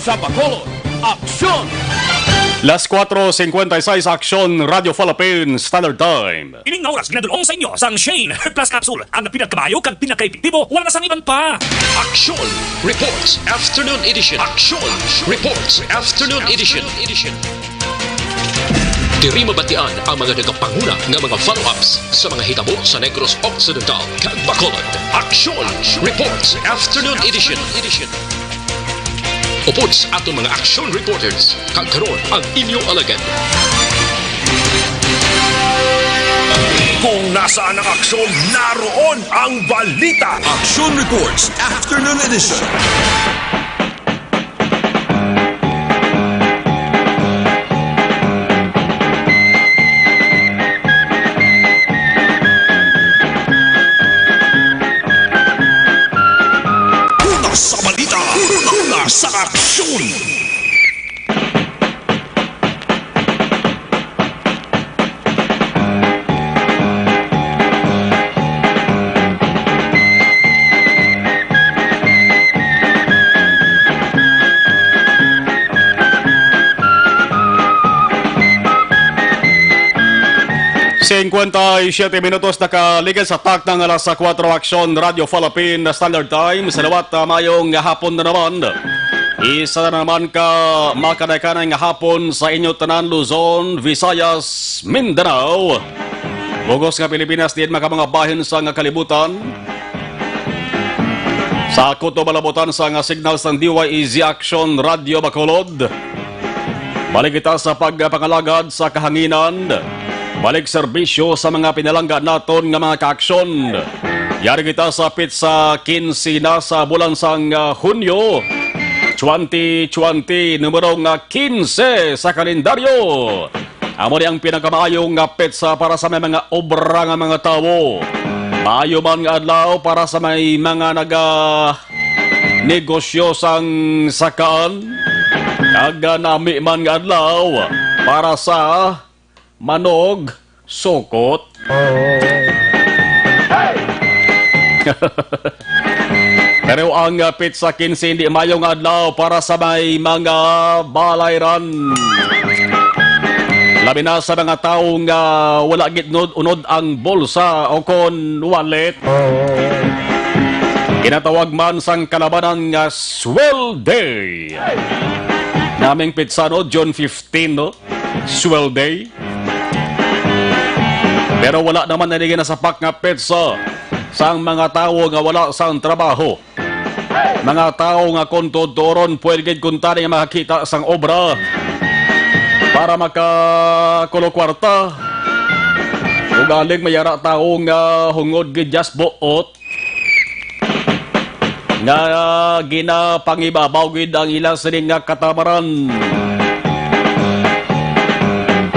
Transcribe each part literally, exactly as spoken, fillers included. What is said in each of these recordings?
Sa Bacolod, aksyon! Las cuatro cincuenta y seis, Aksyon, Radyo Philippine Standard Time. Ining nga oras ginadul-ong sa inyo sang Shane Plus Capsule, ang pinakamaayo kag pinakaepektibo, wala na sang iban pa. Aksyon Reports Afternoon Edition. Aksyon Reports Afternoon Edition. Diri mabatian ang mga nagapanguna nga mga follow-ups sa mga hitabo sa Negros Occidental kag Bacolod. Aksyon Reports Afternoon Edition. Upod sa aton mga action reporters, kag karon ang inyo alagad. Kung nasaan ang aksyon, naroon ang balita. Action Reports Afternoon Edition. Una sa balita, una sa aksyon. Singkwenta y siyete minutos nakaligid sa takna nga alas kuwatro, Aksyon, Radyo Philippine Standard Time. Sa liwat, ah, maayong hapon na naman. Isa na naman ka makanay-kanay nga hapon sa inyo tanan, Luzon, Visayas, Mindanao, bug-os nga Pilipinas, diin man ka mga bahin sa nga kalibutan. Sa kutob nga balabutan sa nga signal sang D Y E Z Aksyon Radyo Bacolod. Balik kita sa pagpangalagad sa kahanginan. Balik serbisyo sa mga pinalangga naton nga mga kaaksyon. Yari kita sa petsa kinse na sa bulan sang, ah, Hunyo, twenty twenty, numero nga kinse sa kalendaryo. Amo ni ang pinakamaayo nga petsa para sa may mga obra nga mga tawo. Maayo man nga adlaw para sa may mga naga negosyo sang sakaan, kag nami man nga adlaw para sa manog sukot. Pero ang, ah, petsa kinse, hindi maayo nga adlaw para sa may mga balayran. Labi na sa mga tawo nga wala gid unod-unod ang bulsa o kon wallet. Ginatawag man sang kalabanan nga Sweldo Day. Naming petsa, no? June fifteen, no? Sweldo Day. Pero wala naman na nasapak nga petsa sang mga tawo nga wala sang trabaho. Mga tawo nga kon tuturon, pwede gid kuntani nga makakita sang obra para makakulo kwarta. Ugaling may ara tawo nga hungod gid just buot nga ginapangibabaw gid ang ila sini nga katamaran.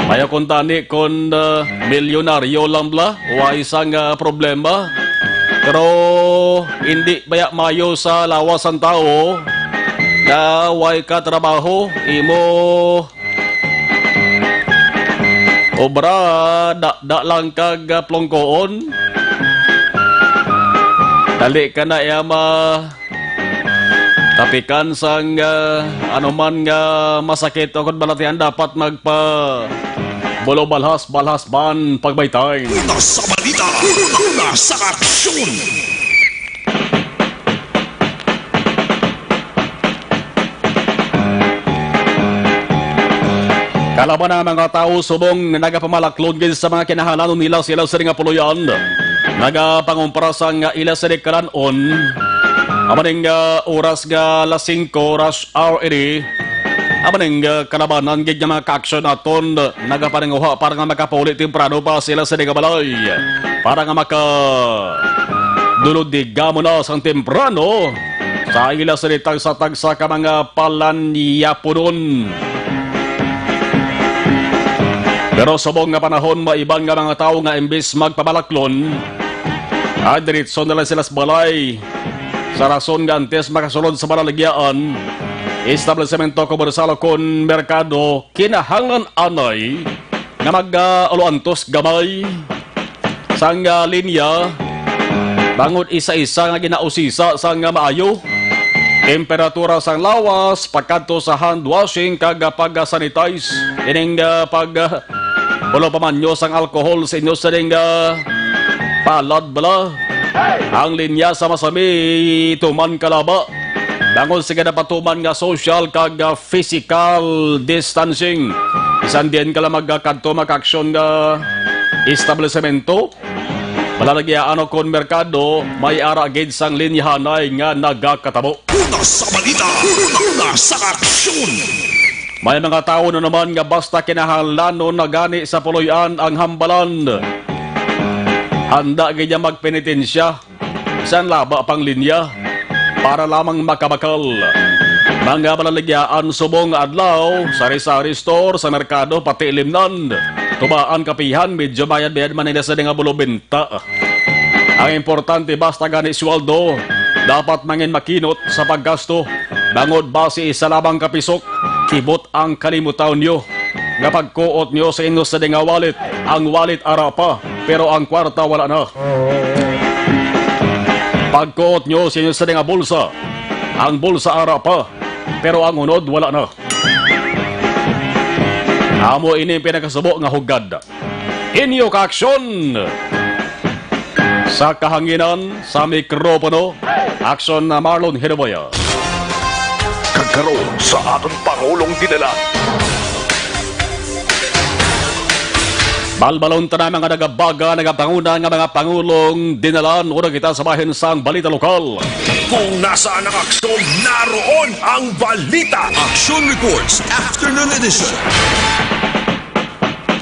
Mayo kuntani kon, ah, milyonaryo lang bala, way sang, ah, problema. Pero hindi baya mayo sa lawas sang tawo nga way ka trabaho, imo obra, da, da lang kag, ah, plongkoon. Dali ka na iya ma-, tapikan sang, ah, anuman nga masakit o kon balatian, dapat magpa-bulo balhas, balhas ban pagbaytay. Una sa balita, una sa aksyon. Kalaban ang mga tawo subong nagapamalaklon gid sa mga kinahanglanon nila sa ila sini nga puloy-an. Nagapangumpra sang ila sini kalan-on. Amo ning, ah, oras nga alas singko, rush hour ini. Amo ning, ah, kalabanan gid nga mga kaaksyon aton, ah, nagapaninguha para nga makapauli temprano pa sila sa ila balay, para nga makadulod digamo na sang temprano sa ila sa tagsa-tagsa ka mga palanyaponon. Pero subong nga panahon, may iban nga mga tawo nga imbis magpamalaklon, ah, diretso na lang sila sa balay. Sa rason nga antes makasulod sa balaligyaan, establisemento komersal kon merkado, kinahanglan anay nga mag, ah, ulo antos gamay sang, ah, linya, bangod isa-isa nga ginausisa sang, ah, maayo. Temperatura sang lawas, pagkadto sa hand washing kag, ah, pag-sanitize. Ining, ah, pag, ah, ulo pa man nyo sang alcohol sa inyo sa ding, ah, palad bala. Ang linya sa masami, tuman kalaba. Bangod sa ginapatuman nga social kag, ah, physical distancing. Bisan diin ka lang magkadto, makaaksyon nga establisemento, malalagiaan o kon merkado, may ara gid sang linyahanay nga nagakatabo. Una sa balita, una sa aksyon. May mga tawo na naman nga basta kinahanglanon na gani sa puloy-an ang hambalan, handa gid niya magpenitensya san laba pang linya para lamang makabakal. Mga malalagiaan, subong nga adlaw, sari-sari store, sa merkado, pati limnan. Tubaan kapihan, medyo mayad-mayad man nila sa nga bulubin. Ta. Ang importante, basta gani sweldo, dapat mangin makinot sa paggasto. Bangod basi isa lamang ka pisok, kibot ang kalimutaw nyo nga pagkuot nyo sa inyo sa nga wallet. Ang wallet ara pa, pero ang kwarta wala na. Pagkuot nyo sa inyo sa nga bulsa, ang bulsa ara pa, pero ang unod wala na. Amo ini ang pinakasubo nga hugad. Inyo ka-aksyon. Sa kahanginan, sa mikropono, aksyon na Marlon Hiroboya. Kag karon sa aton Pangulong Dinalan. Balbalon ta na mga nagabaga, nagapanguna nga mga pangulong dinalan. Una kita sa bahin sang balita lokal. Kung nasaan ang aksyon, naroon ang balita. Action Reports, Afternoon Edition.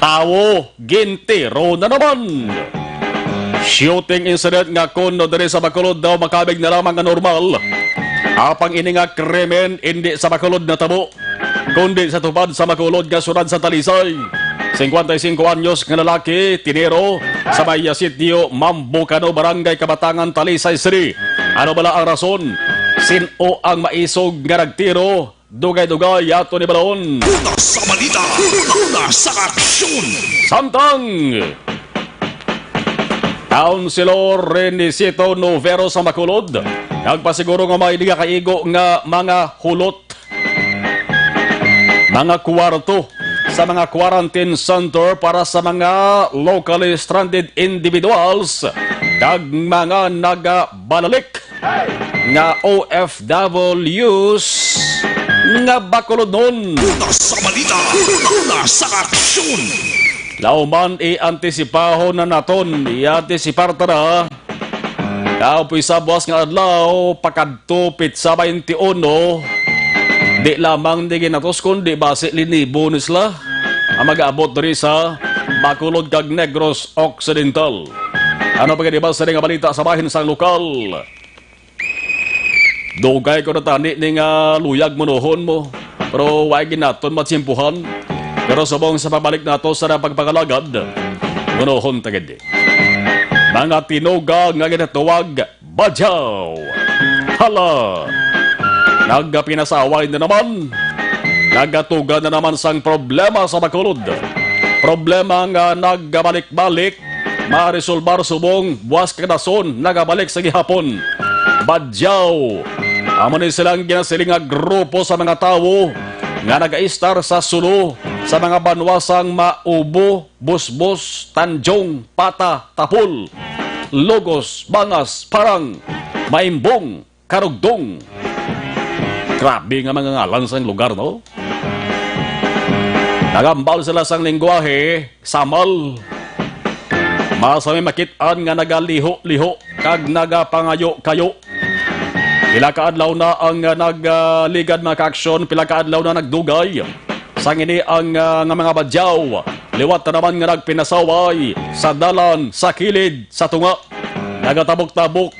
Tawo, gintiro na naman. Shooting incident nga kuno diri sa Bacolod daw makabig na lamang nga normal. Apang ini nga krimen indi sa Bacolod natabo, kundi sa tupad sa Bacolod nga syudad sa Talisay. Singkwenta y singko anyos nga lalaki, tiniro sa may sitio Mambucano, Barangay Kabatangan, Talisay City. Ano bala ang rason? Sin-o ang maisog nga nagtiro? Dugay-dugay ato ni balon. Una sa balita, una sa aksyon. Samtang Councilor Renisito Novero sa Bacolod nagpasiguro nga may di nga kaigo nga mga hulot, mga kwarto sa mga quarantine center para sa mga locally stranded individuals kag mga nagabalalik nga O F Ws nga Bacolodnon. Una sa balita, una sa aksyon. Lauman, i-antisipahon na naton, i-antisipar ta na. Kapoy sa buwas nga adlaw, pakadto pitsa twenty-one, di lamang di ginatos, kundi basi linibo ni sila ang mag-abot diri sa Bacolod kag Negros Occidental. Ano pa gani ba sa nga balita sa bahin sang lokal? Dugay ko na tani ni nga luyag munuhon mo, pero wa ginaton matsimpuhan. Pero subong sa pabalik nato sa pagpangalagad, munuhon ta gid. Mga tinuga nga ginatuwag, badyaw. Hala! Nagapinasaway na naman. Nagatuga na naman sang problema sa Bacolod. Problema nga nagabalik-balik maresolbar subong buwas kag dason nagabalik sa gihapon. Badyaw. Amo ni silang ginasiling nga grupo sa mga tawo nga nagaistar sa Sulu, sa mga banwa sang Maubo, Busbos, Tanjong, Pata, Tapol, Logos, Bangas, Parang, Maimbong, Karugdong. Grabe nga mga ngalan sang lugar, no? Nagambal sila sang lengguwahe, samal. Masami makit-an nga nagaliho-liho kag nagapangayo-kayo. Pila ka adlaw na ang, ah, nagligad, mga kaaksyon, pila ka adlaw na nagdugay. Sang ini ang, ah, nga mga badyaw, liwat na naman nga nagpinasaway sa dalan, sa kilid, sa tunga. Nagatabok-tabok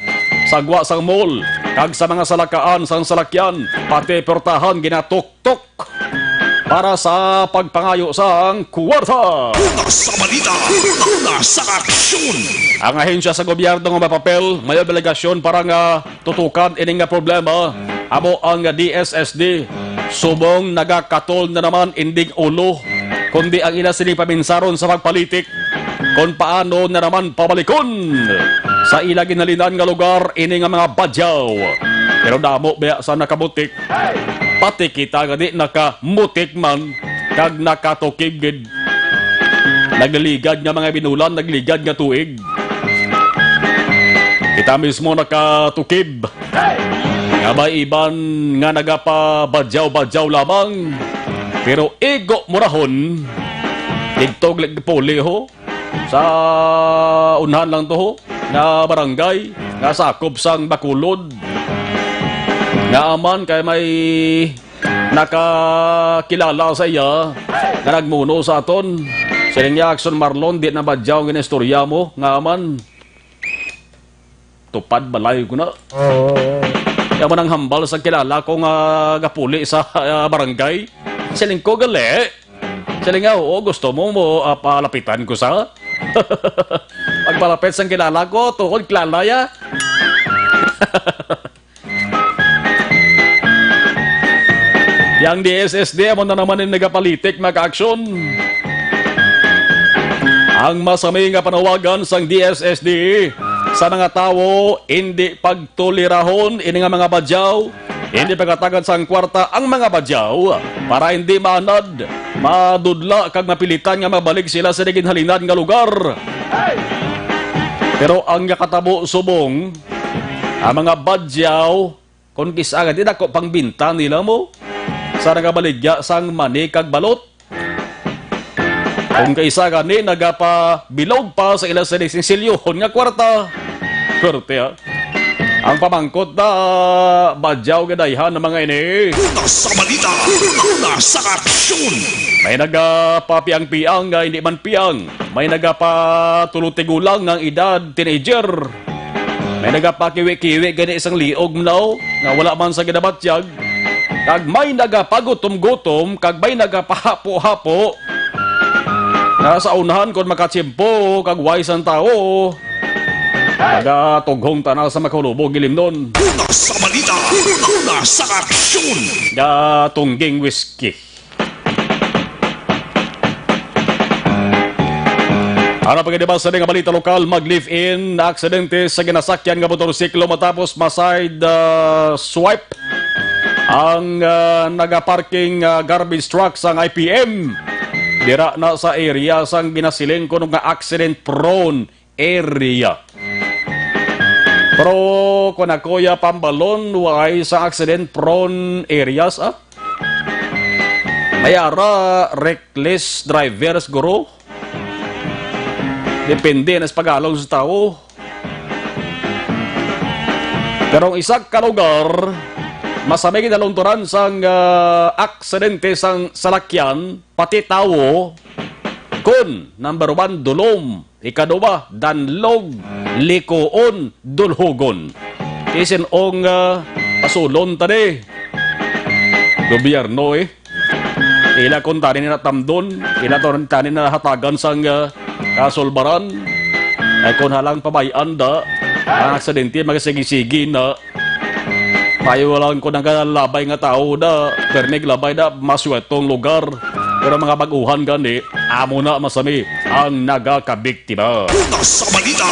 sa gwa sang mall kag sa mga salakaan sang salakyan, pati portahan ginatuktok para sa pagpangayo sang kuwarta. Una sa balita, una sa aksyon. Ang ahensya sa gobyerno nga may papel, may obligasyon para nga tutukan ini nga problema, amo ang D S S D. Subong nagakatol na naman inding ulo, kundi ang ila sini paminsaron sa pagpalitik kon paano na naman pabalikon sa ila ginhalinan nga lugar ini nga mga badyaw. Pero damo baya sa nakamutik. Pati kita gani nakamutik man kag nakatukib gid. Nagliligad nga mga binulan, nagliligad nga tuig. Kita mismo nakatukib. Nga may iban nga nagapabadyaw-badyaw lamang. Pero igo murahon, didto gid puli ho. Sa unhan lang to ho, nga barangay, nga sakop sang Bacolod. Nga aman kay may nakakilala sa iya nga nagmuno sa aton. Siling niya, "Action Marlon, di na badyaw ang inistorya mo." Nga aman, tupad balay ko na. Kaya man ang hambal sa kilala ko nga gapuli sa, ah, barangay. Siling ko, "Gali." Siling nga, "Oo, gusto mo mo, ah, palapitan ko sa?" Pagpalapit sang kilala ko, tuod kilala ya. Yang D S S D amo na naman ang nagapalitik, mga ka-aksyon. Ang masami nga panawagan sang D S S D sa mga tawo, hindi pagtulirahon ini nga mga badyaw, hindi paghatagad sang kwarta ang mga badyaw para hindi maanad, madudla kag mapilitan nga mabalik sila sa ginhalinan nga lugar. Pero ang nakatabo subong, ang mga badyaw, kon kis-a gani dako pangbenta nila mo sa nagabaligya sang mani kag balot. Kon kaisa gani nagapabilog pa sa ila sa sinisilyohon nga kwarta. Swerte, ha? Ang pamangkot na badyaw gadayhan ng mga ini. Una sa balita, una sa aksyon. May nagapapiang-piang nga hindi man piang. May nagapatulutigulang nga ang edad, teenager. May nagapakiwi-kiwi gani sang liog mnaw, nga wala man sa ginabatyag. Kag may nagapagutom-gutom, kag may nagapahapo-hapo. Nga sa unahan kon makatsimpo, kag wais ang tawo. Nagatughong tana sa makahulubog gilimnon. Una sa balita, una sa aksyon. Gatungging whisky. Ano pa gani ba sa mga balita lokal? Mag-live-in na aksidente sa ginasakyan nga motorsiklo matapos ma-side, ah, swipe ang, ah, nagaparking, ah, garbage truck sang I P M. Dira na sa area sang ginasiling kuno nga accident prone area. Pero kung ako ya pambalon, why sa accident prone areas, ah? May ara reckless drivers, guro. Depende na sa pag-alon sa tao. Pero ang isa ka lugar, masami ginalunturan sang, ah, aksidente sang salakyan, pati tawo, kun number one, dulom, ikaduha, danlog, likuon, dulhogon. Isin ong, ah, pasulon ta ni gobyerno, eh. Ila kon tani na tamdon, ila to tani na hatagan sang, ah, kasulbaran. Ay kon halang pabay-an da, ang aksidente magasigi-sigi na. Payo lang ko nang labay nga tao da, pernig labay da, maswetong lugar. Pero mga baguhan gani, amo na masami ang nagakabiktima. Una sa balita,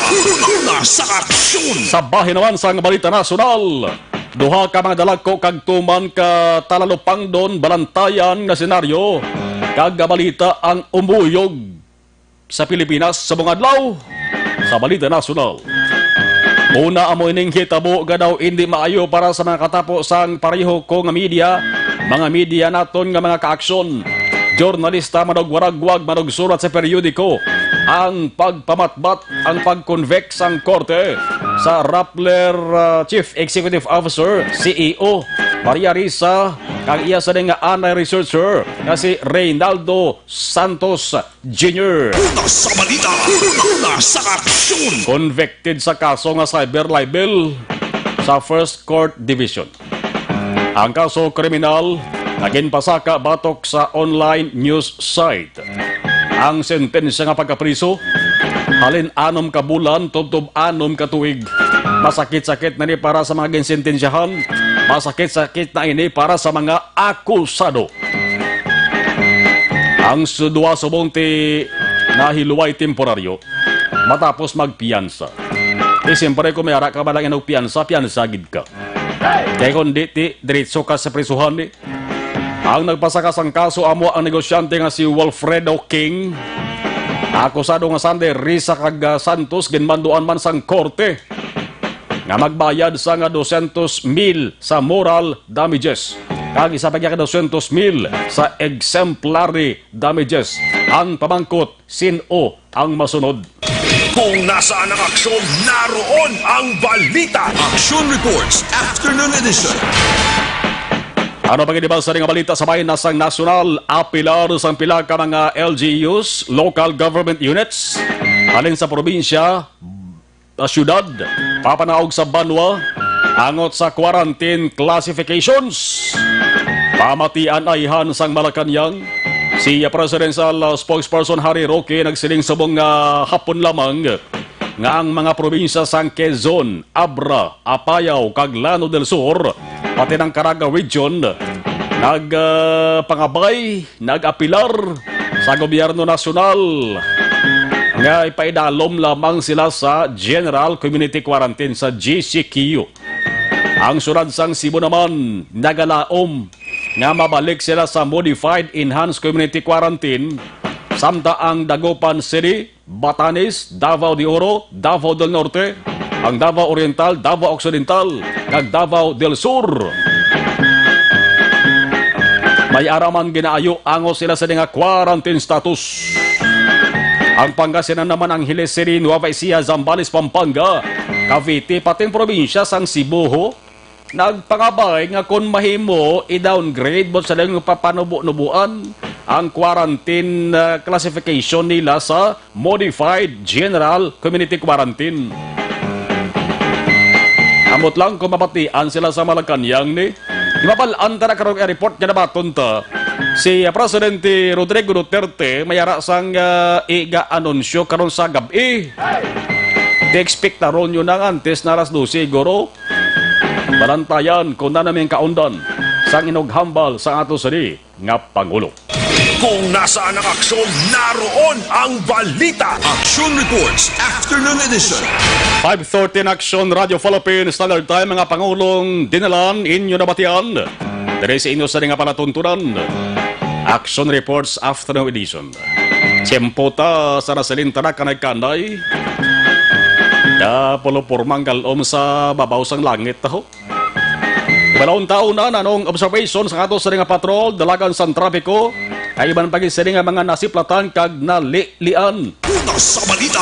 una sa aksyon. Sa bahin naman sang balita nasyonal, duha ka mga dalagko kag tuman ka talalupangdon balantayan nga senaryo kag balita ang umuyog sa Pilipinas sa mga adlaw sa balita nasyonal. Una, amo ining hitabo nga daw indi maayo para sa mga katapo sang pareho ko nga media, mga media naton nga mga kaaksyon, journalista, manugwaragwag, manugsulat sa periodiko, ang pagpamatbat, ang pag-convict sang korte sa Rappler, ah, Chief Executive Officer, C E O, Maria Risa, kag iya sa nga anay researcher nga si Reynaldo Santos Junior. Una sa balita, una sa aksyon. Convicted sa kaso nga cyber libel sa First Court Division. Ang kaso kriminal nga ginpasaka batok sa online news site. Ang sentensya nga pagkapriso, halin anom ka bulan tubtob anom ka tuig. Masakit-sakit na ni para sa mga ginsentensyahan. Masakit-sakit na ini para sa mga akusado. Ang su-, duha subong ti nahiluway temporaryo matapos magpiyansa. Di siyempre, kung may ara ka ba lang inog piyansa, piyansa gid ka. Kay kung di, ti, diretso ka sa prisuhan ni. Ang nagpasaka sang kaso amo ang negosyante nga si Wilfredo King, akusado nga Sunday, Risa kag, ah, Santos, ginmanduan man sang korte nga magbayad sa nga dosyentos mil sa moral damages kag isa pa ka dosyentos mil sa exemplary damages. Ang pamangkot, sin-o ang masunod? Kung nasaan ang aksyon, naroon ang balita. Action Reports, Afternoon Edition. Ano pa gid ba sa nga balita sa bahin na sang nasyonal? Apilar sang pila ka mga L G Us, local government units, halin sa probinsya, sa syudad, papanaog sa banwa, angot sa quarantine classifications. Pamatian ayhan sang Malacañang, si Presidential, uh, Spokesperson Harry Roque nagsiling subong nga hapon lamang nga ang mga probinsya sang Quezon, Abra, Apayao, kag Lanao del Sur, pati ng Caraga Region, nag, uh, pangabay nag-apilar sa gobyerno nasyonal nga ipaidalom lamang sila sa General Community Quarantine sa G C Q. Ang syudad sang Cebu naman nagalaom nga mabalik sila sa Modified Enhanced Community Quarantine, samtang ang Dagupan City, Batanes, Davao de Oro, Davao del Norte, ang Davao Oriental, Davao Occidental, kag Davao del Sur. May ara man ginaayo angot sila sa nga quarantine status. Ang Pangasinan naman, Angeles City, Nueva Ecija, Zambales, Pampanga, Cavite, pating probinsya sang Cebu, ho, nagpangabay nga kon mahimo, i-downgrade mo sa ilang papanubo-nubuan ang quarantine, ah, classification nila sa Modified General Community Quarantine. Ambot lang kung mabatian sila sa Malacañang ni. Di ba, bal-an ta na karong report nga nabaton ta? Si, ah, Presidente Rodrigo Duterte may ara sang, ah, iga-anunsyo karon sa gab-i. Di, ekspektaron nyo nang antes na alas dose, siguro. Balantayan kung na namin kaundan sang inughambal sa ato sini nga Pangulo. Kung nasaan ang aksyon, naroon ang balita. Action Reports, Afternoon Edition. Five thirty na Aksyon, Radyo Philippines Standard Time, mga pangulong dinalan, inyo nabatian. Diri sa inyo sa nga palatuntunan, Action Reports, Afternoon Edition. Tiyempo ta sa nasilinta na kanay-kanay. Napulupurmang galom sa babaw sang langit, ho. Balon taon na nanong observation sa ato sa nga patrol, dalagan sang trapiko, kay iban pa gid sini nga mga nasiplatan kag nalilian. Una sa balita,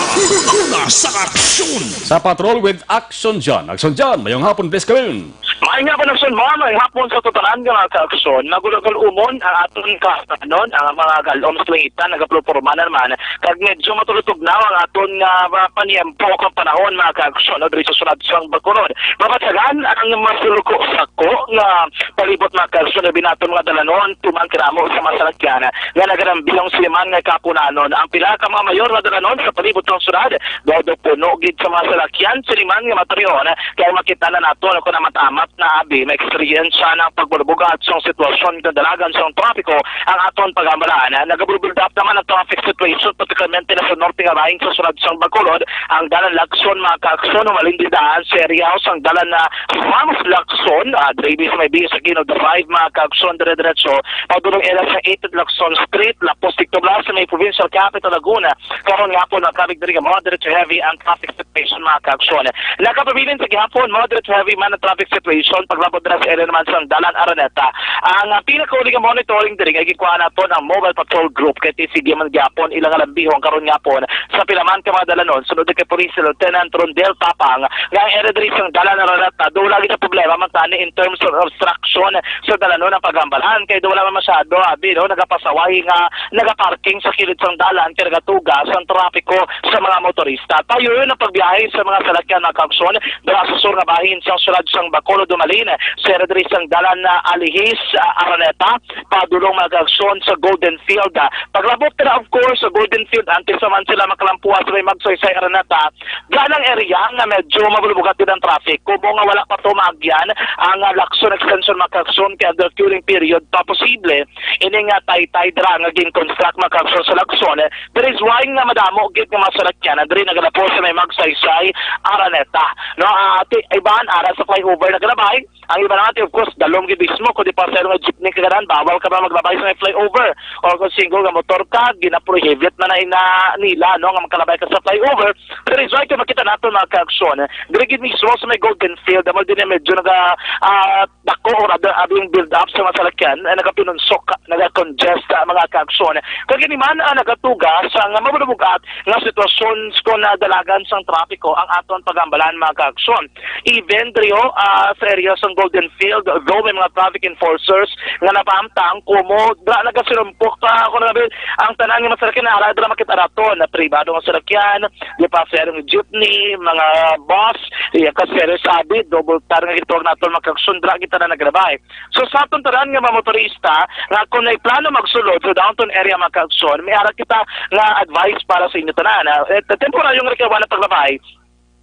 una sa aksyon. Sa patrol with Action John. Action John, mayong hapon, please come in. May nga panagson mo, may hapon sa tutanan nga mga kaaksyon. Nagulagol umon ang aton ka-, anon, ang mga galom sa langitan, nagaproporma na naman. Kag medyo matulutugnaw ang aton nga, ah, paniempo kag panahon, mga kaaksyon, no, diri sa sulod sang Bacolod. Mabatagan ang masuko-sako nga palibot, mga kaaksyon, na binaton nga dalanon, tumang kiramo sa mga salakyan nga nagarambihong siliman nga kapunanon. Ang pila ka mga mayor nga dalanon sa palibot sang syudad, daw daw puno gid sa mga salakyan, siliman nga matarihon, kay makita na nato, no, kung amat-amat na abi, may eksperyensya ng pagbubugat sang sitwasyon ng dalagan sang trapiko ang aton pag-ambalaan. Nagabubuild up naman ang traffic situation, particularmente na sa norte nga bahin sa sulod sang Bacolod, ang dalan Lacson, mga kaaksyon, humalin didaan sa area house ang dalan na Ramos Lacson, ah, diri sa may B S Aquino Drive, mga kaaksyon, dire-diretso padulong area sa eighth Lacson Street, Lapos, Tigtublas, sa may Provincial Capital, Laguna. Karon nga po, nakabig diri nga moderate to heavy ang traffic situation, mga kaaksyon. Nagapabilin sa gihapon, moderate to heavy man ang traffic situation, paglabot dira sa area naman sa Dalan Araneta. Ang, ah, pinakauli nga monitoring diri nga gikuha naton ang Mobile Patrol Group, kay T C G man gihapon ilang alambihon karon nga po sa pila man ka mga dalanon, sunod kay Police Lieutenant Rondel Tapang, nga ang area diri sa Dalan Araneta, do lagi na problema man tani in terms of obstruction sa dalanon ang paghambalan, kay do wala man masyado, abi, no, nagapasaway nga nagaparking sa kilid sang dalan kay nagatuga sang trapiko sa mga motorista. Payuyon ang pagbiyahe sa mga salakyan, mga kaaksyon, dira sa sur nga bahin sang syudad sang Bacolod, humalin sa area diri sang dalan na Alihis, ah, Araneta, padulong, mga kaaksyon, sa Golden Field. Ah, paglabot nila, of course, sa Golden Field, antes naman sila makalampuas sa may Magsaysay, Araneta, ganang area nga medyo mabulubugat din ang traffic. Kung mo nga wala pa to maagyan ang, ah, Lacson extension, mga kaaksyon, kay under curing period pa posible ining, ah, taytay dira nga gin-construct, mga kaaksyon, sa Lacson. There is why nga madamo gid nga mga salakyan na diri nagalapo sa may Magsaysay, Araneta. No, ah, ti-, iban ara sa flyover na gala maglabay. Ang iba naman, of course, dalom gid mismo, kundi pasahero nga jeepney, kaganan, bawal ka ba maglabay sa may flyover? Or kung single nga motor ka, ginaprohibit na na ina nila, no, nga makalabay ka sa flyover. Pero is why kung makita nato, mga kaaksyon, diri gid mismo sa may Golden Field, amo din medyo naga, ah, dako or ada, ada yung build up sa mga salakyan, ay nagapinunsok, nagacongest ang mga kaaksyon. Kag ini man ang nagatuga sa nga mabubugat nga sitwasyon kung nadalagan sang trapiko ang aton pagambalan, mga kaaksyon. Even diri, oh, ah, sa area sang Golden Field, though may mga traffic enforcers nga napahamtang, kumo dra nagasirumpok pa ako na ang tanan nga mga salakyan na ara dra makita nato na pribado nga salakyan, di pa sa jeepney, mga bus, iya ka serious abi, double tar nga gitawag nato, mga kaaksyon, dra kita na nagrabay. So, sa aton tanan nga mga motorista, nga kung may plano magsulod sa downtown area, mga kaaksyon, may ara kita nga advice para sa inyo tanan. Ah, eh, temporaryong reklamo na paglabay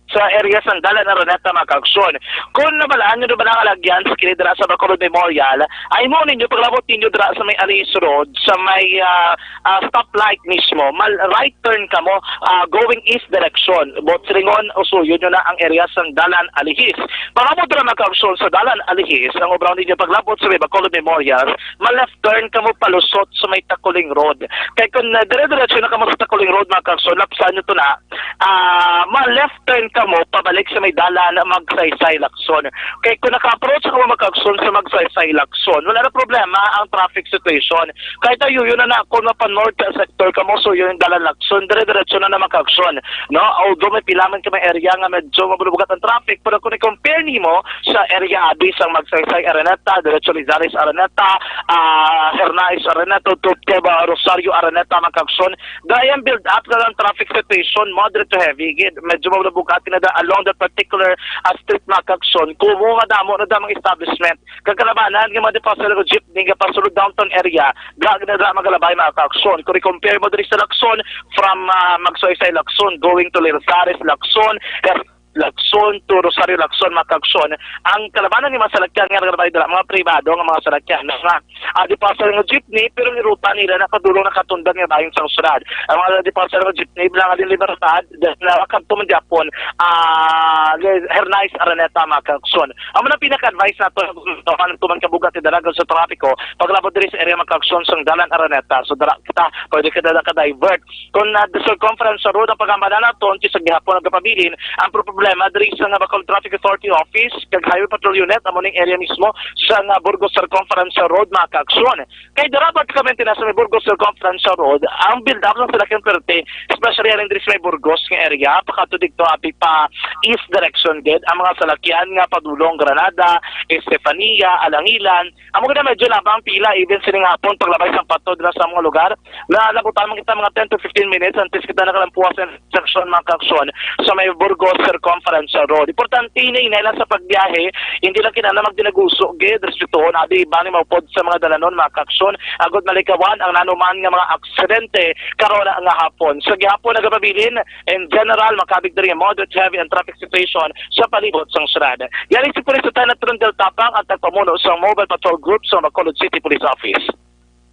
sa area sang Dalan Araneta, mga kaaksyon. Kung nabalaan nyo na ba ang alagyan sa kilid dira sa Bacolod Memorial, ay mo ninyo paglabot ninyo dira sa may Alice Road, sa may, ah, ah, stoplight mismo. Mal right turn kamo, ah, going east direction. Both Silingon, usuyon nyo na ang area sang Dalan Alihis. Pangabot ra, mga kaaksyon, sa Dalan Alihis, ang obraw ninyo paglabot sa may Bacolod Memorial, ma-left turn kamo palusot sa may Takuling Road. Kay kung, ah, dire-diretso na kamo sa Takuling Road, mga kaaksyon, lapsan nyo to na, ah, ma-left turn kamo pabalik sa may dalan Magsaysay, Lacson. Kay kung naka-approach kamo, mga kaaksyon, sa Magsaysay, Lacson, wala na problema ang traffic situation. Kahit ayo yun na na, kung mapa-north sector kamo, so yun yung dalan Lacson, dire-diretso na na, mga kaaksyon, no? Although may pila man ka may area nga medyo mabulubugat ang traffic, pero kung i-compare nimo sa area abi sang Magsaysay Araneta, diretso Lizares Araneta, ah, Hernais Araneta, to, to, kay ba, Rosario Araneta, mga kaaksyon, dahil ang build up na lang traffic situation, moderate to heavy, gid, medyo mabulubugat na da along that particular, ah, street, mga kaaksyon. Kumo nga damo na da mga establishment, kagalabanan nga mga deposit jeepney nga pasulod downtown area, dra na dra magalabay, mga kaaksyon. Kung i-compare mo diri sa Lacson, from, ah, Magsaysay Lacson, going to Lizares Lacson, Her-, Lacson to Rosario Lacson, mga kaaksyon, ang kalabanan ni mga salakyan nga nagalabay dira, mga pribado nga mga salakyan, nga, ah, deposit nga jeepney, pero ni ruta nila nakadulong nakatundan nga bahin sang syudad. Ang mga deposit nga jeepney, bilang alin Libertad, na kadto man gyapon, ah, Hernais Araneta, mga kaaksyon. Amo na pinaka-advice nato, tuman, tuman kabugat ni dalagan sa trapiko, paglabot diri sa area, mga kaaksyon, sang Dalan Araneta. So, dara kita, pwede ka na ka-divert. Kung na circumference sa road ang pagambala naton, kisa gihapon nagapabilin, ang problema diri sa nga Bacol Traffic Authority Office, kag Highway Patrol Unit, amo ning area mismo sa nga Burgos Circumference sa road, mga kaaksyon. Kay dira pratikamente na sa may Burgos Circumference Road, ang build up ng salakyan perte, especially alin diri sa may Burgos nga area, pakadto dito abi pa east direction gid ang mga salakyan nga padulong Granada, Estefania, Alangilan. Amo gid medyo labang pila even sining hapon paglabay sang patod na sa mga lugar. Na nabutan man kita mga ten to fifteen minutes antes kita nakalampuas sa intersection, mga kaaksyon, sa may Burgos Circumference Road. Importante na inay lang sa pagbiyahe, hindi lang kinahanglan magdinaguso gid, respetuhon abi bani maupod sa mga dalanon, mga kaaksyon, agod malikawan ang nanuman nga mga aksidente karon nga hapon. So gihapon nagapabilin, in general, makabig diri ang moderate heavy ang traffic situation sa palibot sang syudad. Yari si Police Lieutenant Rondel Tapang, ang tagpamuno sa Mobile Patrol Group sa Bacolod City Police Office.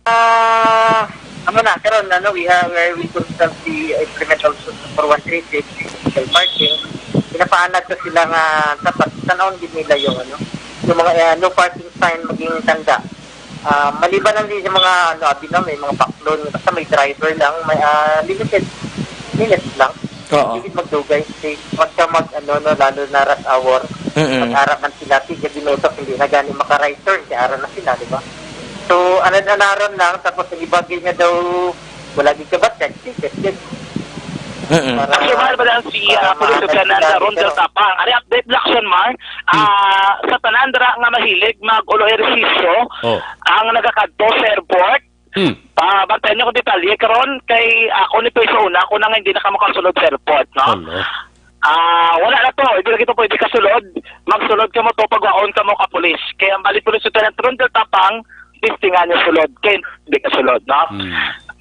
Ah, amo na, karon, ano, we have, we consult the implement also for one three six illegal parking. Pinapaanad ko sila nga dapat tanawon gid nila yung, ano, yung mga, ah, no parking sign maging tanda. Ah, maliban lang din sa mga, ano, abi na, may mga baklon, basta may driver lang, may, ah, limited minutes lang. Oo. Hindi magdugay, say, pagka mag, ano, no, lalo na rush hour, Mm-mm. Mag-ara man sila, tigil minuto, hindi na gani maka-right turn, kaya ara na sila, di ba? So, anad-anaron lang, tapos ang iba gid nga daw, wala gid kabatyan, ticket gid. Mm-mm. Para Actually, mahal ba lang si, para ah, Police maanad Lieutenant sila, Ron Del pero Tapang? Ari update, Lacson Mar, Mm. ah, sa tanan dira nga mahilig mag-ulo ehersisyo, Oh. ang nagakadto sa airport, Hmm. Ah, bantayan niyo kung detalye karon kay ako ni sa una, ako na nga hindi na ka makasulod sa airport, no? Ano? Ah, wala na to. Hindi na kita pwede kasulod. Magsulod ka mo to, pagwaon ka mo ka pulis. Kaya ang bali pulis sa Lieutenant Rondel Tapang, testingan niyo sulod. Kaya hindi ka sulod, no? Hmm.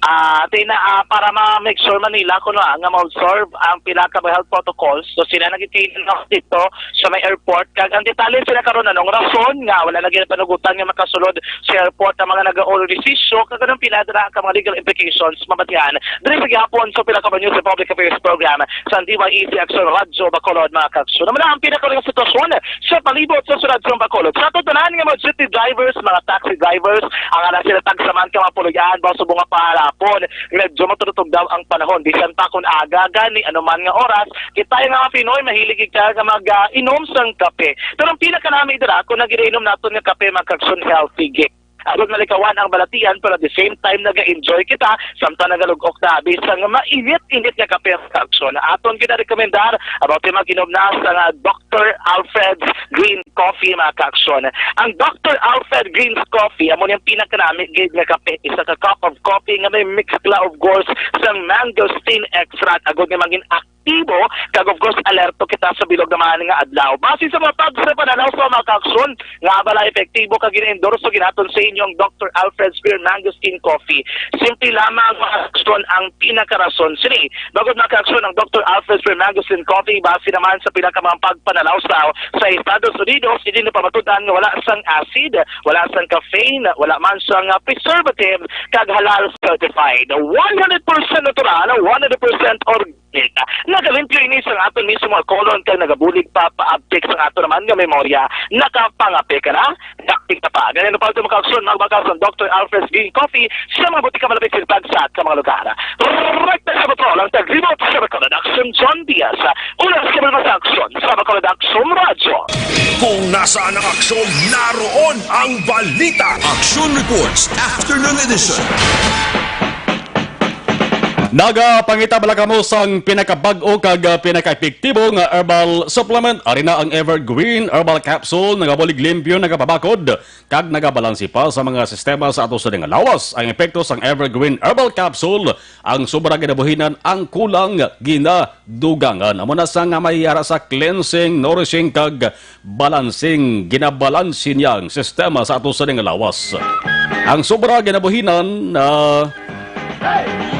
Ah, tina, ah, para ma-make sure man nila kuno, ah, nga ma-observe ang pila ka health protocols. So, sila nagkikainan na dito sa may airport. Kag ang detalye sila karon, anong rason nga wala na ginapanugutan nga makasulod sa airport ang mga nag-aulod desisyo, kag anong pila dira ka mga legal implications mabatian. Diri sa gihapon sa pila ka News and Public Affairs Program sa D Y E C Aksyon Radyo Bacolod, mga kaaksyon. Amo na ang pinakahuling sitwasyon sa palibot sa siyudad sa Bacolod. Sa aton tanan nga mga jeepney drivers, mga taxi drivers, ang ana sila tagsaman ka mga puloy-an, ba subong nga pahalapon, medyo matutugdaw ang panahon. Bisan pa kung aga gani, anuman nga oras, kita nga mga Pinoy mahilig kita nga mag, ah, inom sang kape. Pero ang pinakanami dira kung nag-inom naton nga kape, mga kaaksyon, healthy gid. Aron malikawan ang balatian, pero at the same time, naga-enjoy kita samtang nagalugok ta bisan nga mainit-init nga kape, mga kaaksyon. Aton ginarekomendar about yung mag-inom na sa nga Doctor Alfred's Green Coffee, mga kaaksyon. Ang Doctor Alfred Green's Coffee, amo niyang pinakanami gid nga kape. Isa ka cup of coffee nga may mix sila, of course, sang mangosteen extract. Agod nga mangin aktibo, kag of course, alerto kita sa bilog naman nga adlaw. Base sa mga pag sa pananaw sa mga kaaksyon, nga bala epektibo kag gina-endorso ginaton sa inyo ang Doctor Alfred's Beer Mangosteen Coffee. Simple lamang, mga kaaksyon, ang pinakarason sini. Bangod, mga kaaksyon, ang Doctor Alfred's Beer Mangosteen Coffee, base naman sa pila ka mga pagpanalawsaw sa Estados Unidos, hindi na pamatud-an nga wala sang acid, wala sang caffeine, wala man sang, ah, preservative, kag halal certified. One hundred percent natural, one hundred percent organic. Nagalimpyo ini sang aton mismo nga colon kag nagabulig pa paabtik sang aton naman nga memorya. Nakapangape ka na? Dakpik na pa. Ganyan na pa ito, mga kaaksyon, magbakal sa Doctor Alfred's Green Coffee sa mga butika malapit sa tagsa ka mga lugar. Right na sa patrol ang taglibot sa Bacolod Aksyon, John Diaz. Una sa kabalbas sa aksyon sa Bacolod Aksyon Radyo. Kung nasaan ang aksyon, naroon ang balita. Action Reports, Afternoon Edition. Nagapangita bala kamo sang pinakabag-o kag, ah, pinakaepektibo nga herbal supplement? Ari na ang Evergreen Herbal Capsule, nagabulig limpyo, nagapabakod, kag nagabalansi pa sa mga sistema sa ato sa nga lawas. Ang epekto sang Evergreen Herbal Capsule, ang sobra ginabuhinan, ang kulang ginadugangan. Amo na sa nga may ara sa cleansing, nourishing, kag balancing, ginabalansi niya ang sistema sa ato sa nga lawas. Ang sobra ginabuhinan, ah,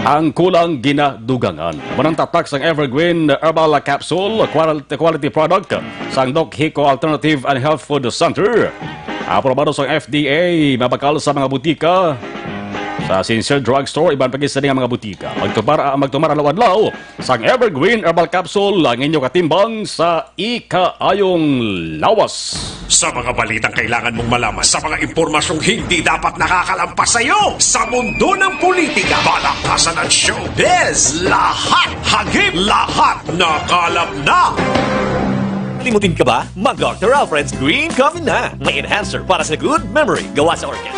ang kulang ginadugangan. Amo nang tatak sang Evergreen Herbal Capsule, qual-, quality product sang Doc Hico Alternative and Health Food Center. Aprobado sang F D A, mabakal sa mga butika, sa Sincere Drugstore, iban pa gid sa mga butika. Magtumar, ah, magtumar adlaw-adlaw sang Evergreen Herbal Capsule, ang inyo katimbang sa ikaayong lawas. Sa mga balitang kailangan mong malaman, sa mga impormasyong hindi dapat nakakalampas sa iyo, sa mundo ng politika, balakasan at showbiz, lahat hagip, lahat nakalap na. Limutin ka ba? Mag Doctor Alfred's Green Coffee na. May enhancer para sa good memory. Gawa sa orchid.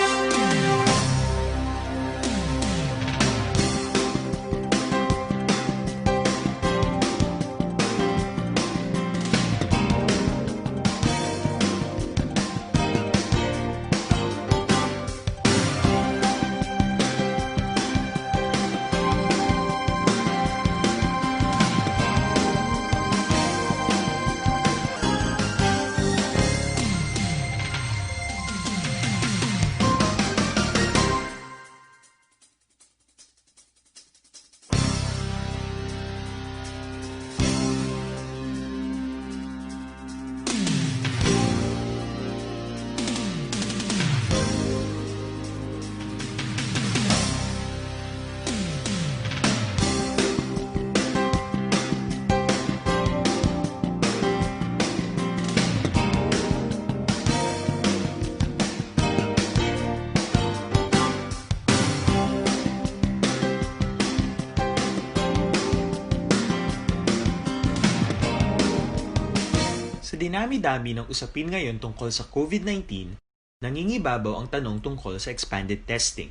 Sa dinami-dami ng usapin ngayon tungkol sa COVID nineteen, nangingibabaw ang tanong tungkol sa expanded testing.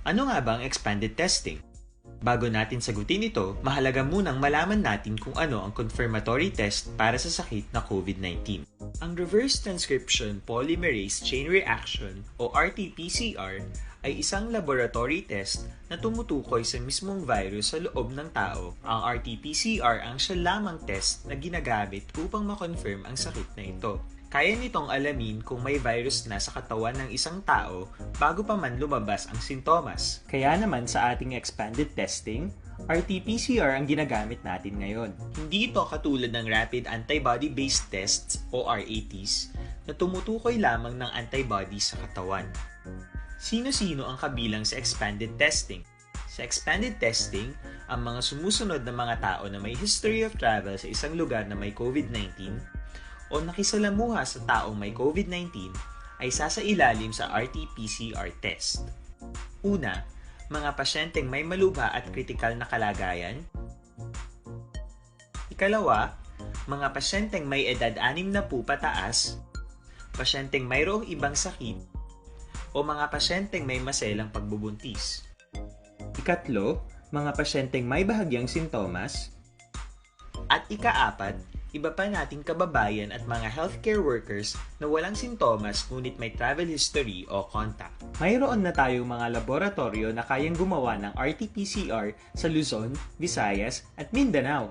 Ano nga ba ang expanded testing? Bago natin sagutin ito, mahalaga munang malaman natin kung ano ang confirmatory test para sa sakit na COVID nineteen. Ang reverse transcription polymerase chain reaction o R T P C R ay isang laboratory test na tumutukoy sa mismong virus sa loob ng tao. Ang R T P C R ang siya lamang test na ginagamit upang ma-confirm ang sakit na ito. Kaya nitong alamin kung may virus na sa katawan ng isang tao bago pa man lumabas ang sintomas. Kaya naman sa ating expanded testing, R T P C R ang ginagamit natin ngayon. Hindi ito katulad ng rapid antibody-based tests o R A Ts na tumutukoy lamang ng antibodies sa katawan. Sino-sino ang kabilang sa expanded testing? Sa expanded testing, ang mga sumusunod na mga tao na may history of travel sa isang lugar na may COVID nineteen o nakisalamuha sa taong may COVID nineteen ay sasailalim sa R T P C R test. Una, mga pasyenteng may malubha at kritikal na kalagayan. Ikalawa, mga pasyenteng may edad anim na po pataas, pasyenteng mayroong ibang sakit, o mga pasyenteng may maselang pagbubuntis. Ikatlo, mga pasyenteng may bahagyang sintomas. At ikaapat, iba pa nating kababayan at mga healthcare workers na walang sintomas ngunit may travel history o contact. Mayroon na tayong mga laboratoryo na kayang gumawa ng R T P C R sa Luzon, Visayas, at Mindanao.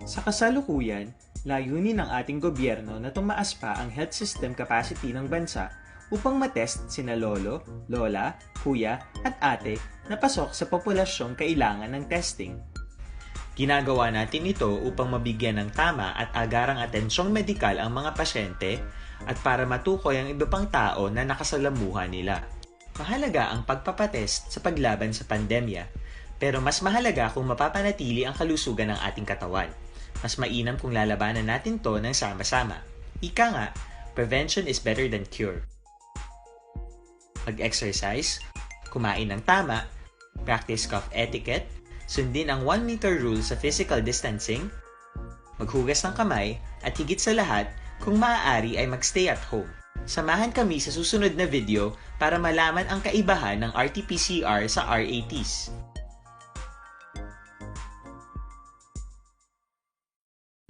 Sa kasalukuyan, layunin ng ating gobyerno na tumaas pa ang health system capacity ng bansa upang matest sina lolo, lola, kuya, at ate na pasok sa populasyong kailangan ng testing. Ginagawa natin ito upang mabigyan ng tama at agarang atensyong medikal ang mga pasyente at para matukoy ang iba pang tao na nakasalamuha nila. Mahalaga ang pagpapatest sa paglaban sa pandemya, pero mas mahalaga kung mapapanatili ang kalusugan ng ating katawan. Mas mainam kung lalabanan natin to ng sama-sama. Ika nga, prevention is better than cure. Mag-exercise, kumain ng tama, practice cough etiquette, sundin ang one meter rule sa physical distancing, maghugas ng kamay, at higit sa lahat, kung maaari ay magstay at home. Samahan kami sa susunod na video para malaman ang kaibahan ng R T P C R sa R A Ts.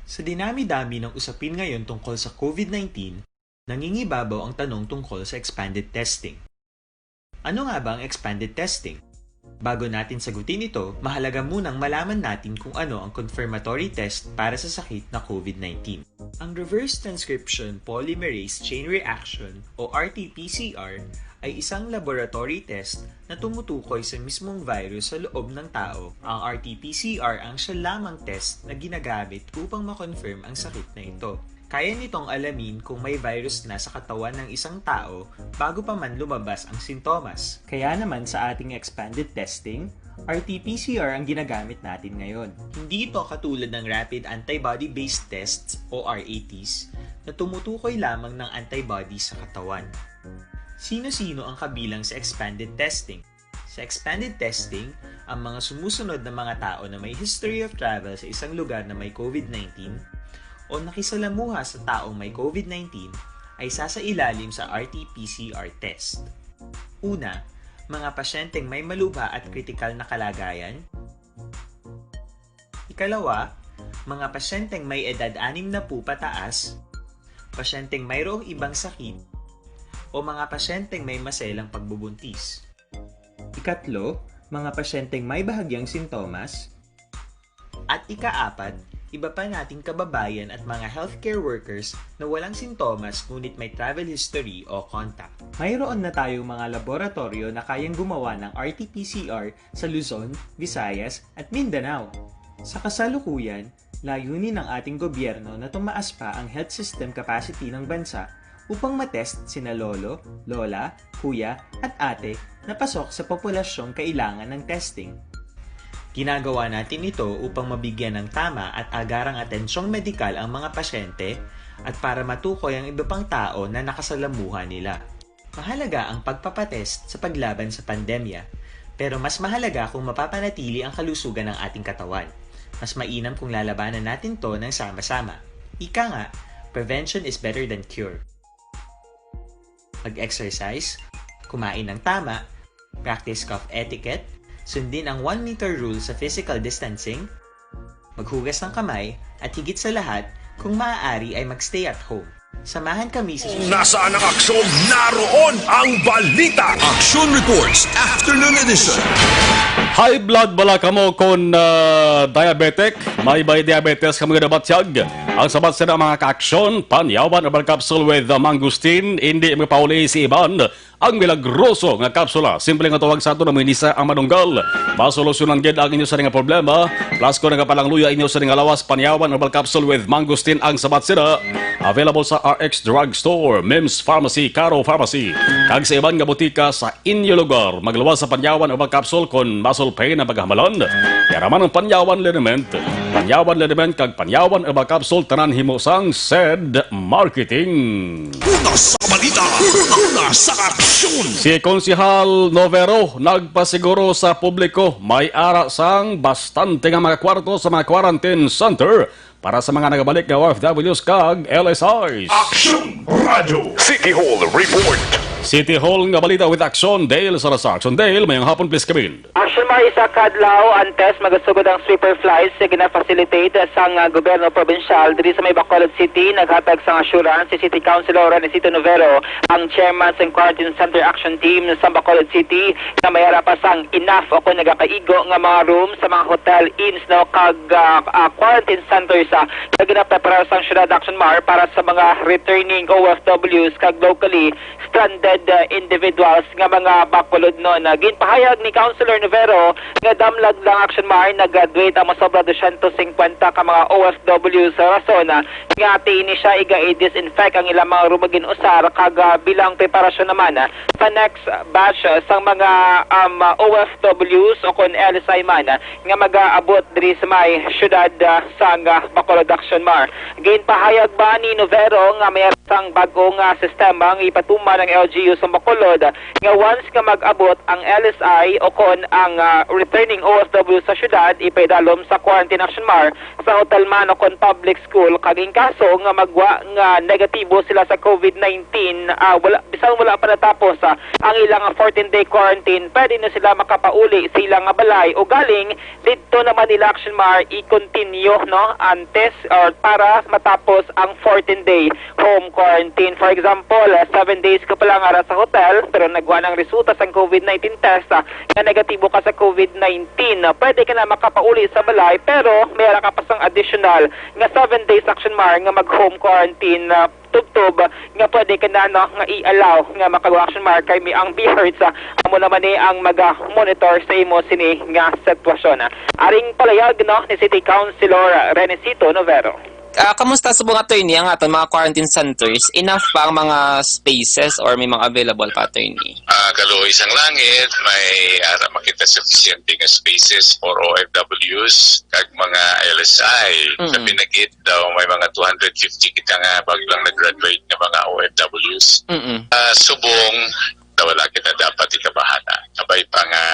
Sa dinami-dami ng usapin ngayon tungkol sa COVID nineteen, nangingibabaw ang tanong tungkol sa expanded testing. Ano nga ba ang expanded testing? Bago natin sagutin ito, mahalaga munang malaman natin kung ano ang confirmatory test para sa sakit na COVID nineteen. Ang reverse transcription polymerase chain reaction o R T P C R ay isang laboratory test na tumutukoy sa mismong virus sa loob ng tao. Ang R T P C R ang siya lamang test na ginagamit upang ma-confirm ang sakit na ito. Kaya nitong alamin kung may virus na sa katawan ng isang tao bago pa man lumabas ang sintomas. Kaya naman sa ating expanded testing, R T P C R ang ginagamit natin ngayon. Hindi ito katulad ng rapid antibody-based tests o R A Ts na tumutukoy lamang ng antibodies sa katawan. Sino-sino ang kabilang sa expanded testing? Sa expanded testing, ang mga sumusunod na mga tao na may history of travel sa isang lugar na may COVID nineteen o nakisalamuha sa taong may COVID nineteen ay sasailalim sa R T P C R test. Una, mga pasyenteng may malubha at kritikal na kalagayan. Ikalawa, mga pasyenteng may edad anim na po pataas, pasyenteng mayroong ibang sakit, o mga pasyenteng may maselang pagbubuntis. Ikatlo, mga pasyenteng may bahagyang sintomas. At ikaapat, iba pa nating kababayan at mga healthcare workers na walang sintomas ngunit may travel history o contact. Mayroon na tayong mga laboratoryo na kayang gumawa ng R T P C R sa Luzon, Visayas, at Mindanao. Sa kasalukuyan, layunin ng ating gobyerno na tumaas pa ang health system capacity ng bansa upang matest sina lolo, lola, kuya, at ate na pasok sa populasyong kailangan ng testing. Ginagawa natin ito upang mabigyan ng tama at agarang atensyong medikal ang mga pasyente at para matukoy ang iba pang tao na nakasalamuha nila. Mahalaga ang pagpapatest sa paglaban sa pandemya, pero mas mahalaga kung mapapanatili ang kalusugan ng ating katawan. Mas mainam kung lalabanan natin to ng sama-sama. Ika nga, prevention is better than cure. Mag-exercise, kumain ng tama, practice cough etiquette, sundin ang one meter rule sa physical distancing, maghugas ng kamay, at higit sa lahat, kung maaari ay magstay at home. Samahan kami sa Nasaan ang aksyon? Naroon ang balita. Action Reports, Afternoon Edition. High blood bala kamo kon ah, diabetic? May bay diabetes kamo nga nabatyag? Ang sabat sa mga kaaksyon, panyawan herbal capsule with ah, mangosteen, hindi magpauli si Iban. Ang milagroso nga kapsula, simple nga tuwag sa ato na minisa ang manunggal. Masolusyonan gid ang inyo sa nga problema. Plus kung nagapalangluya inyo sa nga lawas, panyawan herbal capsule with mangosteen ang sabat sila. Available sa R X Drug Store, Mims Pharmacy, Caro Pharmacy, kag sa iban nga butika sa inyo lugar. Magluwas sa panyawan herbal capsule kon muscle pain ang paghamalan. Yaraman ang panyawan liniment. Panyawan liniment kag panyawan herbal capsule tanan himo sang Sed Marketing. Una sa balita, una sa aksyon. Si Konsehal Novero nagpasiguro sa publiko may ara sang bastante nga mga kwarto sa mga quarantine center para sa mga nagabalik nga O F Ws kag L S Is. Aksyon Radio. City Hall Report. City Hall nga balita with Action Dale Salazar. Action Dale, mayong hapon, please come in. Action Mar, isa ka adlaw antes magasugod ang sweeper flights nga gina-facilitate sang ah, gobyerno probinsyal diri sa may Bacolod City. Naghatag sang assurance si City Councilor Renesito Novero, ang chairman sang Quarantine Center Action Team sa Bacolod City, nga may ara pa sang enough o kung nagakaigo nga mga room sa mga hotel, inns, no, kag ah, ah, quarantine centers ah, nga ginaprepara sang syudad, Action Mar, para sa mga returning O F Ws kag locally stranded uh, individuals nga mga Bacolodnon. Uh, ginpahayag ni Councilor Novero nga damlag lang, Action Mar, nag-graduate ang masobra dosyentos singkwenta ka mga O F W sa rason uh, nga ati ini siya iga-i-disinfect ang ilang mga rumagin usar kag uh, bilang preparasyon naman uh, sa next batch uh, sang mga um, uh, O F Ws o kon L S I man uh, nga mag-aabot diri sa may syudad uh, sang uh, Bacolod, Action Mar. Ginpahayag ba ni Novero nga may sang bag-o nga sistema nga ipatuman ang L G U sa Bacolod nga once nga mag-abot ang L S I o kon ang ah, returning O F W sa syudad, ipaidalom sa quarantine, Action Mar, sa hotel man o kon public school, kag in kaso nga magwa nga negatibo sila sa COVID nineteen, ah, wala, bisan wala pa natapos ah, ang ilang fourteen-day quarantine, pwede na sila makapauli sa ilang balay o galing didto naman nila, Action Mar, i-continue, no, antes or para matapos ang fourteen-day home quarantine. For example, ah, seven days ka pala nga ara sa hotel pero nagwa ng resulta sang COVID nineteen test ah, nga negatibo ka sa COVID nineteen. Ah, pwede ka na makapauli sa balay pero may ara ka pa sang additional nga seven days, Action Mar, nga mag-home quarantine. Ah, tubtob nga pwede ka na, no, nga i-allow nga makag-action, Mar, kay may ang BHERTs ah, amo naman ni ang maga-monitor sa imo sini nga sitwasyon. Ah, aring palayag, no, ni City Councilor Renesito Novero. Ah, kamusta subong, attorney, ang aton mga quarantine centers? Enough pa ang mga spaces or may mga available pa, attorney? Ah, kaluoy sang langit, may ara makita sufficient nga spaces for O F Ws kag mga L S I. Mm. Sa pinagid daw may mga two hundred fifty kita nga bago lang nag-graduate nga mga O F Ws. Mm-mm. Ah, subong, na wala kita dapat ikabahala. Kabay pa nga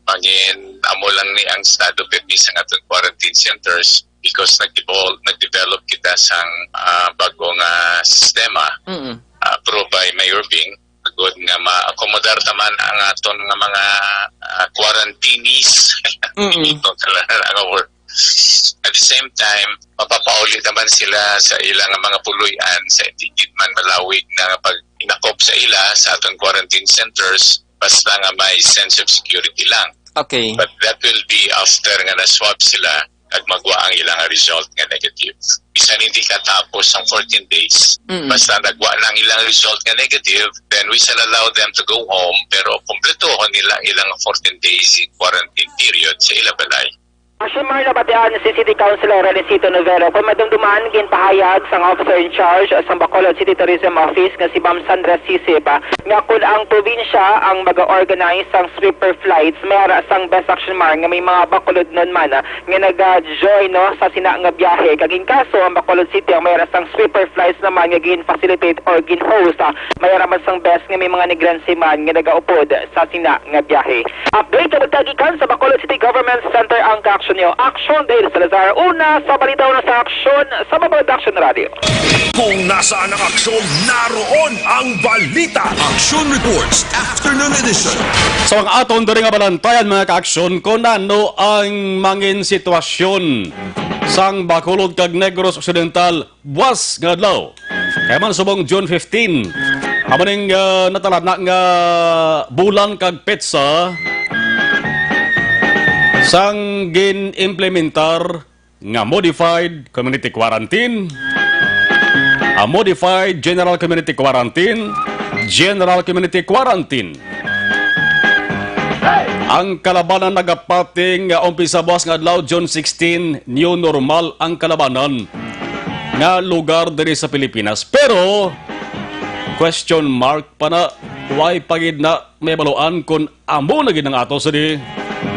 mangin amo lang ni ang estado permi sa aton quarantine centers because nag-evolve, nag-develop kita sang ah, bago nga sistema. Mm-mm. Ah, approved by Mayor Bing. Good nga ma-accommodar taman ang aton nga mga ah, quarantinees. Mm-mm. Ito talaga ang word. At the same time, mapapauli naman sila sa ilang mga puloy-an sa hindi man malawig na pag-inakop sa ila sa aton quarantine centers basta nga may sense of security lang. Okay. But that will be after nga na-swab sila at magwa ang ilang result nga negative. Bisan hindi katapos ang fourteen days, mm, basta nagwa na ang ilang result nga negative, then we shall allow them to go home, pero kumpletohon nila ilang fourteen days quarantine period sa ilang balay. Action Mar, nabatian si City Councilor Relicito Novero. Kung madumduman, ginpahayag sang officer in charge sang Bacolod City Tourism Office nga si Ma'am Sandra Sisip, ah, nga kun ang probinsya ang mag-organize sang sweeper flights, may ara sang best, Action Mar, nga may mga Bacolodnon man, ah, nga nag-join, no, sa sina nga biyahe. Kag in kaso ang Bacolod City ang may ara sang sweeper flights naman nga gin-facilitate or gin-host, ah, may ara man sang best nga may mga Negrense man nga nagaupod sa sina nga biyahe. Update nga magkagikan sa Bacolod City Government Center ang kaaksyon niyo. Action Dale Salazar, una sa balita, una sa aksyon, sa Bacolod Action Radio. Kung nasaan ang aksyon, naroon ang balita. Action Reports, Afternoon Edition. So ang aton diri nga balantayan, mga kaaksyon, kung ano ang mangin sitwasyon sang Bacolod kag Negros Occidental buwas nga adlaw. Kay man subong June fifteen, amo ning, ah, natalana nga bulan kag petsa sang gin-implementar nga modified community quarantine, a modified general community quarantine, general community quarantine. Ang kalabanan nagapati nga umpisa buwas nga adlaw, June sixteen, new normal ang kalabanan nga lugar diri sa Pilipinas. Pero, question mark pa na, way pa gid na may baluan kon amo na gid ang ato sini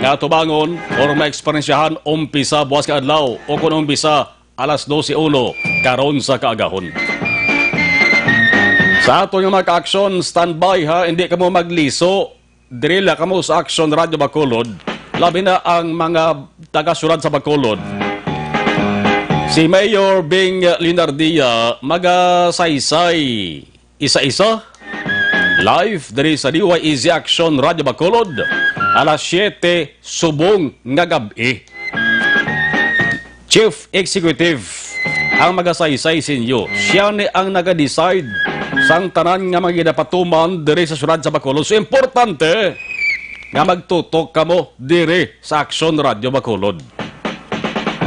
nga atubangon or maeksperiensyahan umpisa buwas nga adlaw o kon umpisa alas dose uno karon sa kaagahon. Sa aton nga mga ka-aksyon, standby ha, hindi kamo magliso. Diri la kamo sa Aksyon Radyo Bacolod, labi na ang mga taga-syudad sa Bacolod. Si Mayor Bing Leonardia magasaysay isa-isa live diri sa D Y E Z Aksyon Radyo Bacolod, alas siyete subong nga gab-i. Chief Executive ang magasaysay sa inyo. Siya ni ang naga-decide sang tanan nga mga ginapatuman diri sa syudad sa Bacolod. So, importante nga magtutok kamo diri sa Aksyon Radyo Bacolod.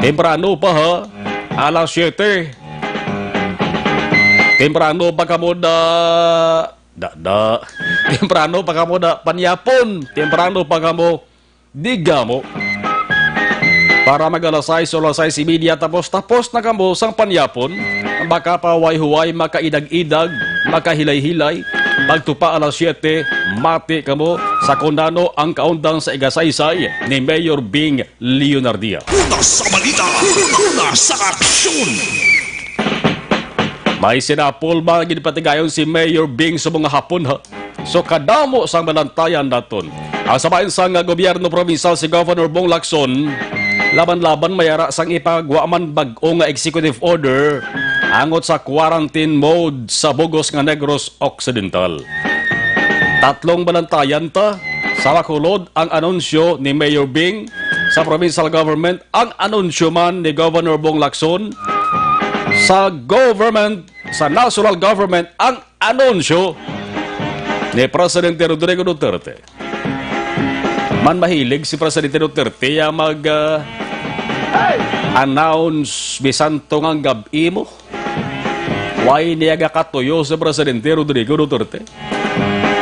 Temprano pa, ha? Alas siyete. Temprano pa kamo da, da, da. Temprano pa kamo da panyapon. Temprano pa kamo digamo. Para mag alas sais o alas sais y media, tapos, tapos na kamo sang panyapon, baka pa huway-huway, makaidag-idag, makahilay-hilay. Pagtupa alas siyete, mati kamo sa kon ano ang kaundang sa igasaysay ni Mayor Bing Leonardia. Una sa balita, una sa aksyon. May sinapol ba nga ginpatigayon si Mayor Bing sa mga hapon, ha? So, kadamo sang balantayan naton. Ang sa bahin sang gobyerno provincial, si Governor Bong Lacson, laban-laban may ara sang ipagwa man bag-o nga executive order angot sa quarantine mode sa bug-os nga Negros Occidental. Tatlong balantayan ta. Sa Bacolod, ang anunsyo ni Mayor Bing. Sa provincial government, ang anunsyo man ni Governor Bong Lacson. Sa government, sa national government, ang anunsyo ni Presidente Rodrigo Duterte. Man mahilig si Presidente Duterte ya mag, ah, announce bisan tungang gab-i mo. Why niya gakatuyo si Presidente Rodrigo Duterte?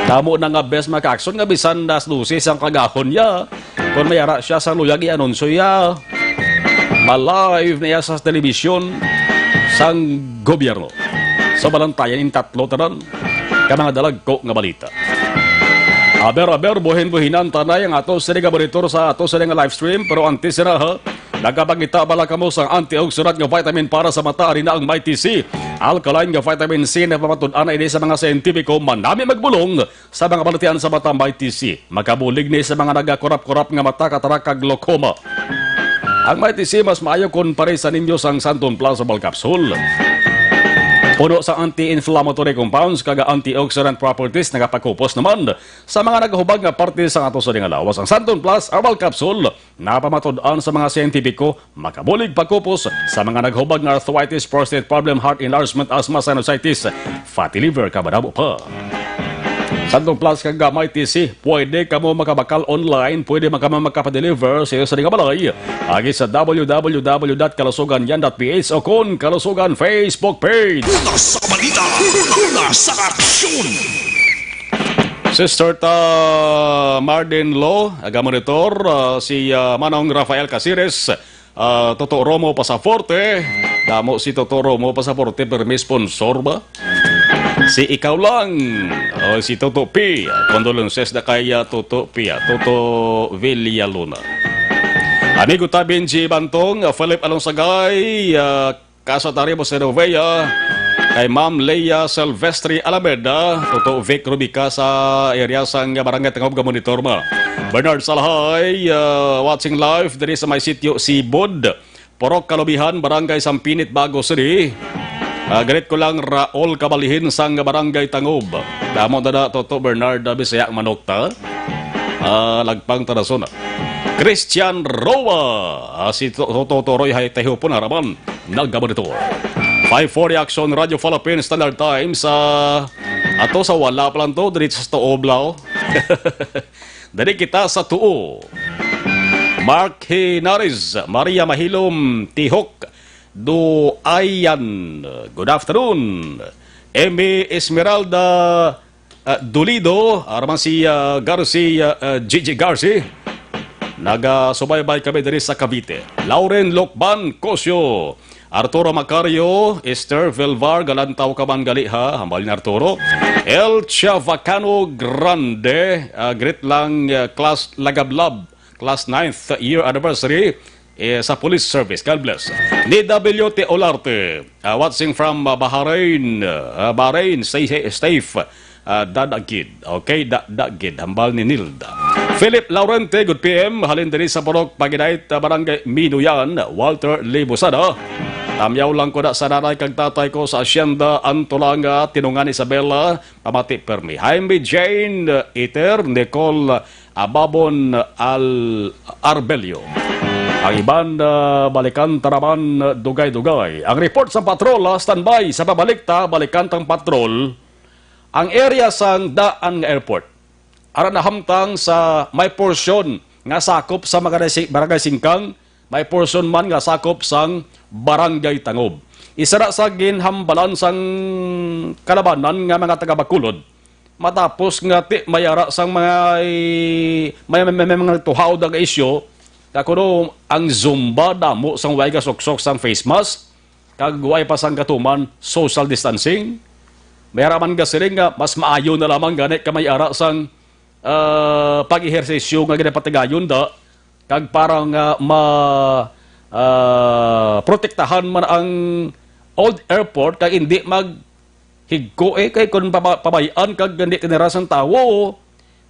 Damo na nga bes makaaksyon nga bisan alas dose sang kagahon niya, kon may ara siya sang luyag i-anunsyo ya, ma-live niya sa telebisyon sang gobyerno. So, balantayan in tatlo tanan ka mga dalagko nga balita. Aber, aber, buhin-buhinan tanay ang ato sini nga monitor sa ato sini nga live stream. Pero antes sira, ha, nagapangita bala kamo sang antioxidant nga vitamin para sa mata? Ari na ang Mighty C, alkaline nga vitamin C na pamatud-an na ini sa mga siyentipiko. Manami magbulong sa mga balatian sa mata, Mighty C. Makabulig ni sa mga nagakurap-kurap nga mata, katarak, kag glaucoma. Ang Mighty C mas maayo kon parisan ninyo sang Santon Plus Herbal Capsule. Puno sa anti-inflammatory compounds kag antioxidant properties, nagapakupos naman sa mga nagahubag nga parte sa ato sa dingalawas. Ang Santon Plus Herbal Capsule napamatud-an sa mga siyentipiko, makabulig pakupos sa mga naghubag nga arthritis, prostate problem, heart enlargement, asthma, sinusitis, fatty liver, kag madamo pa. Santon Plus kag Mighty C, pwede kamo makabakal online, pwede man kamo makapadeliver sa iyo sa balay. Agi sa w w w dot kalusugan yan dot p h o kon Kalusugan Facebook page. Una sa balita, una sa aksyon. Sister ta Marden Law, aga-monitor, ah, si, ah, Manong Rafael Casires, ah, Toto Romo Pasaforte. Damo si Toto Romo Pasaforte, pero may sponsor ba? Si Ikaw Lang, o si Toto P. Condolences na kay, ah, Toto P, ah, Toto Villaluna. Amigo ta Benji Bantong, ah, Philip Alonsagay, ah, Casa Tarimo Senovea, kay Ma'am Leia Silvestre Alameda, Toto Vic Rubica sa area sang Barangay Tangub nga monitor mo. Bernard Salahay, ah, watching live diri sa may sitio Sibod, Purok Kalubihan, Barangay Sampinit, Bago City. Ah, greet ko lang Raul Kabalihin sang Barangay Tangub. Damo na na, Toto Bernard, ah, Bisaya ang manok ta. Ah, lagpang ta na suna. Christian Roa, ah, si To-, Toto Roy Hay Tayhupon, haraman. Nagabonitor. I four Reaction Radio Philippines Standard Time sa ato sa wala pa lang to, diri sa Tuo, Blaw. Dali kita sa Tuo. Mark Hinares, Maria Mahilom, Tihok, Duayan. Good afternoon. Emmy Esmeralda, ah, Dolido, araman si, ah, Garci, ah, ah, Gigi Garci. Nagasubaybay kami diri sa Cavite. Lauren Lokban Cosio, Arturo Macario, Esther Velvar, galantaw ka man gali ha, hambal ni Arturo. El Chavacano Grande, ah, greet lang, ah, class Lagablab, class ninth year anniversary, eh, sa police service. God bless. Ni W T Olarte, ah, watching from, ah, Bahrain, ah, Bahrain, stay, stay safe. Ah, dada gid. Okay, dada gid. Hambal ni Nilda. Philip Laurente, good P M. Halin diri sa Purok Paginait, ah, Barangay Minuyan. Walter Libusada. Tamyaw lang ko na sa nanay kag tatay ko sa Hacienda Antolanga, Tinungan Isabela, pamati permi. Jaime Jane, ah, Iter, Nicole, ah, Ababon, Al-, Arbelio. Ang iban, ah, balikan ta naman, ah, dugay-dugay. Ang report sa patrol, ah, standby sa pabalik ta, balikan tang patrol. Ang area sang daan nga airport, ara nahamtang sa may porsyon nga sakop sa mga resi-, Barangay Singkang, may porsyon man nga sakop sang Barangay Tangob. Isa na sa ginhambalan sang kalabanan nga mga taga Bacolod, matapos nga ti-, may ara sang mga i-, may, may, may, may mga tuhaw nga isyu, nga kuno ang Zumba damo sang way gasuksok sang face mask, kag way pa sang katuman social distancing. May ara man gasiling nga mas maayo na lamang gani ka may ara sang, ah, pag-ehersisyo nga ginapatigayon da, kag para nga ma-, ah, protektahan man ang old airport kag hindi maghigko, eh, kay kun paba-, pabay-an kag hindi kinira sang tawo,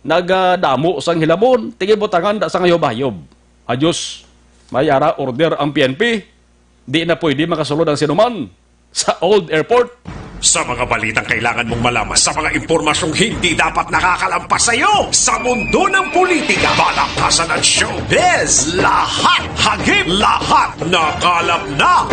nagadamo sang hilamon, tingin butangan da sang hayop-hayop. Adios, may ara order ang P N P. Di na pwede makasulod ang sinuman sa old airport. Sa mga balitang kailangan mong malaman, sa mga impormasyong hindi dapat nakakalampas sa iyo, sa mundo ng politika, palakpasan at showbiz, lahat hagip, lahat nakalap na.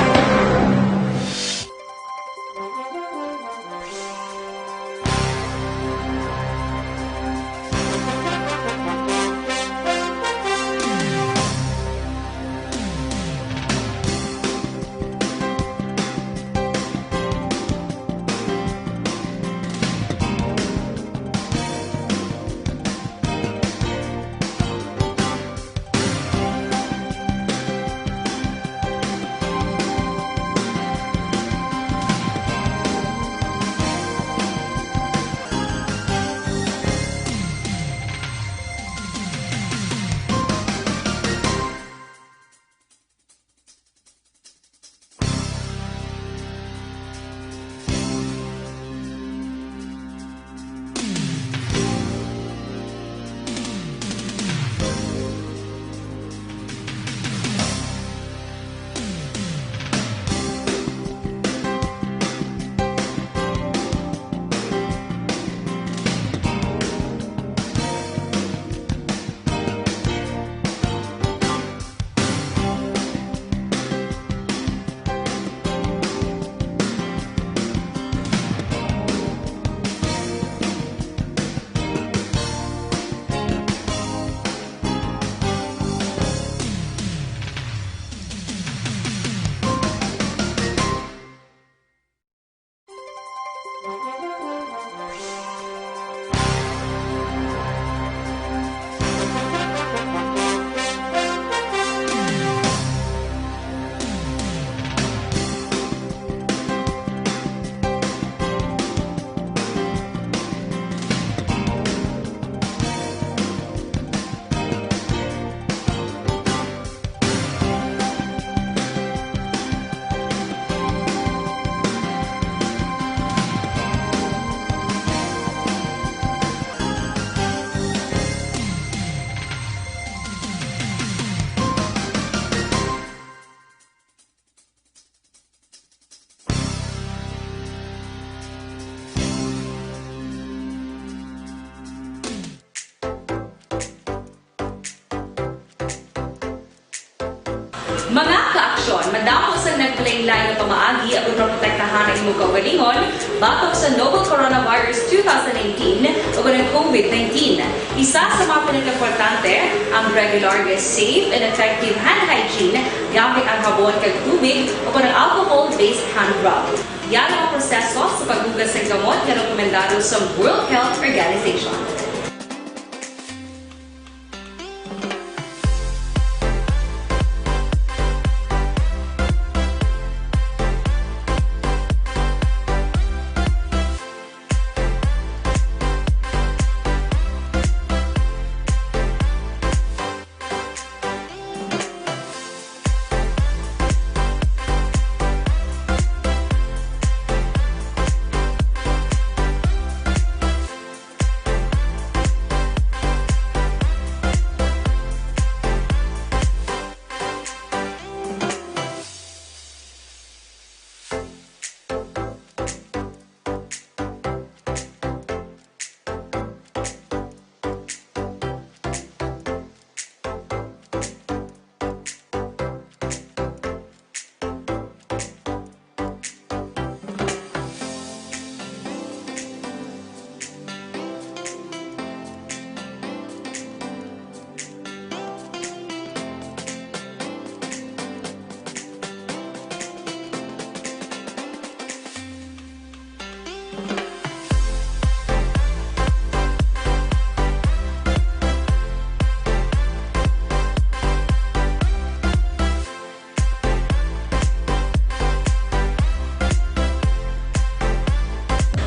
Mga ka-aksyon, madamo sang nagpalain-lain nga pamaagi agud maprotektahan ang imong kaugalingon batok sa novel coronavirus two thousand nineteen ug ang COVID nineteen. Isa sa mga pinakaimportante, ang regular nga safe and effective hand hygiene gamit ang habon kag tubig o kon ang alcohol-based hand rub. Yari ang proseso sa paghugas sang gamot nga rekomendado sa World Health Organization.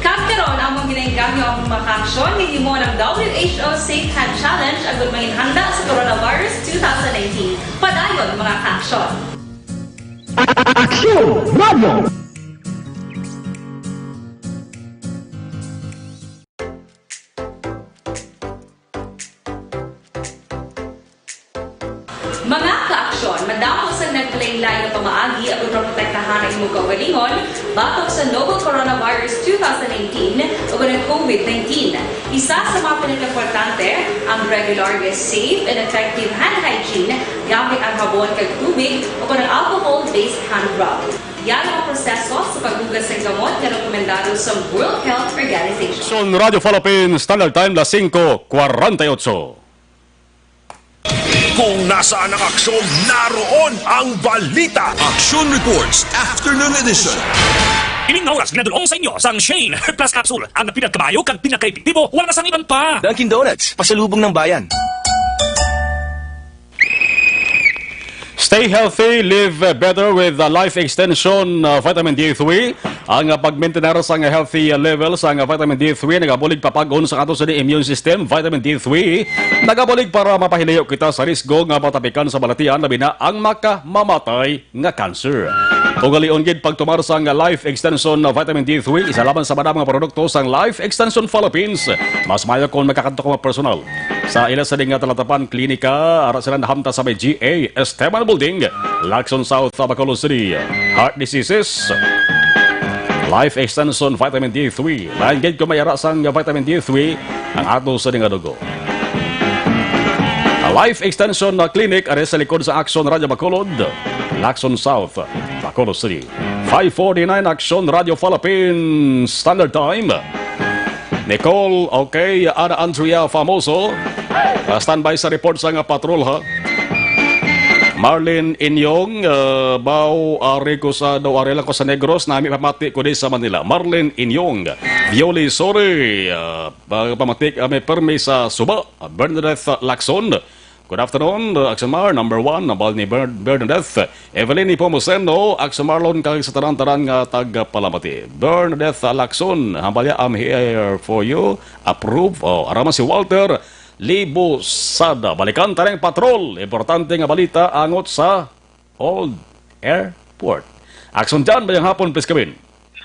Kag karon, among ginaengganyo ang mga kaaksyon nga himo ng W H O Safe Hand Challenge agud manginhanda sa coronavirus two thousand nineteen. Padayon, mga kaaksyon. Aksyon Radio! Mga kaaksyon, madamo sang nagpalain-lain nga pamaagi agud maprotektahan ang imong kaugalingon batok sa novel coronavirus two thousand nineteen ug ang COVID nineteen. Isa sa mga pinakaimportante, ang regular nga safe and effective hand hygiene gamit ang habon kag tubig o kon ang alcohol-based hand rub. Yari ang proseso sa paghugas sang gamot nga rekomendado sa World Health Organization. Son Radyo Falapin, Standard Time, las singko kwarenta y ocho. Kung nasaan ang aksyon, naroon ang balita. Action Reports, Afternoon Edition. Ining nga oras ginadul-ong sa inyo sang Shane Plus Capsule, ang pinagkabayo kag pinakaepektibo, wala na sang iban pa. Dunkin' Donuts, pasalubong ng bayan. Stay healthy, live better with, uh, Life Extension, uh, Vitamin D three. Ang, uh, pag-maintain sang healthy, uh, level sang, uh, Vitamin D three nagabulig pa pag-on sa ato sa immune system. Vitamin D three nagabulig para mapahilayo kita sa risgo nga matapikan sa balatian, labi na ang makamamatay nga cancer. Ugalion gid pagtumar sang Life Extension Vitamin D three, isa lamang sa madamo nga produkto sang Life Extension Philippines. Mas maayo kon makakadto ka personal sa ila sini nga talatapan, klinika, ara sila nahamtang sa may G A Esteban Building, Lacson South, Bacolod City. Heart diseases, Life Extension Vitamin D three. Lain gid kon may ara sang Vitamin D three ang ato sini nga dugo. Life Extension Clinic, ari sa likod sa Action Radio Bacolod, Lacson South, Bacolod City. Five forty-nine Action Radio Philippines Standard Time. Nicole, okay. Ana Andrea Famoso, ah, standby sa report sa nga patrol, ha. Marlene Inyong, ah, Bao, ah, Rico sa, daw ari lang ko sa Negros, nami pamati ko di sa Manila. Marlene Inyong, Violi, sorry, ah, pa-, pamati kami permi sa Suba. Bernadette Lacson, good afternoon, uh, Action Mar, number one, nabal ni Bern-, Bernadette. Evelyn Nepomuceno, Action Marlon, kag sa tanan-tanan nga tagpalamati. Bernadette Lacson, hambalya, I'm here for you. Approve. Oh, araman si Walter Libosada. Balikan ta ning patrol. Importante nga balita angot sa Old Airport. Action John, mayang hapon, please come in.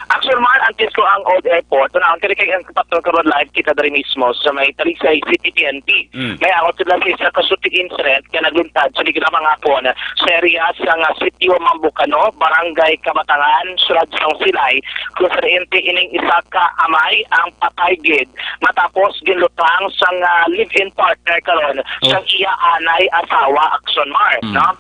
Action Mar, antes ko ang Old Airport, una, ang kini kay ang kapatol karon live kita diri mismo sa may Talisay City P N P. Mm. May angot sila sa isa ka shooting incident nga nagluntad sa ligid nga hapon sa area sa nga Sitio Mambucano, Barangay Kabatangan, Siyudad sang Silay, kung sa diin ining isa ka amay ang patay gid matapos ginlutang sang, ah, live-in partner karon Oh. sang iya anay asawa, Action Mar, Mm. no?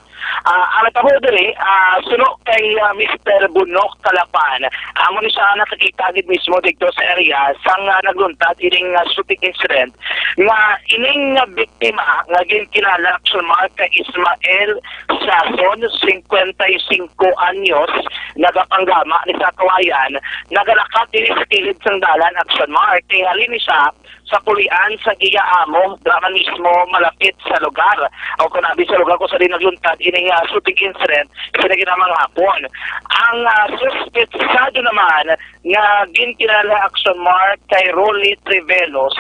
Ah, ang natabo diri, ah, suno kay, ah, Mister Bunok Kalapan. Amo ni siya nakakita gid mismo dito sa area sang, ah, nagluntad ining, ah, shooting incident nga ining, ah, biktima nga ginkilala, Action Mark, kay Ismael Sason, singkwenta y singko anyos, nagapanggama ni sa Kawayan, nagalakat diri sa kilid sang dalan, Action Mark. Tingali ni siya sa pulian sa iya amo, dira man mismo malapit sa lugar, o kon abi sa lugar kung sa di nagluntad ining, ah, shooting incident sa naginamang hapon. Ang, ah, suspetsado naman nga ginkilala, Action Mark, kay Rolly Trevelos,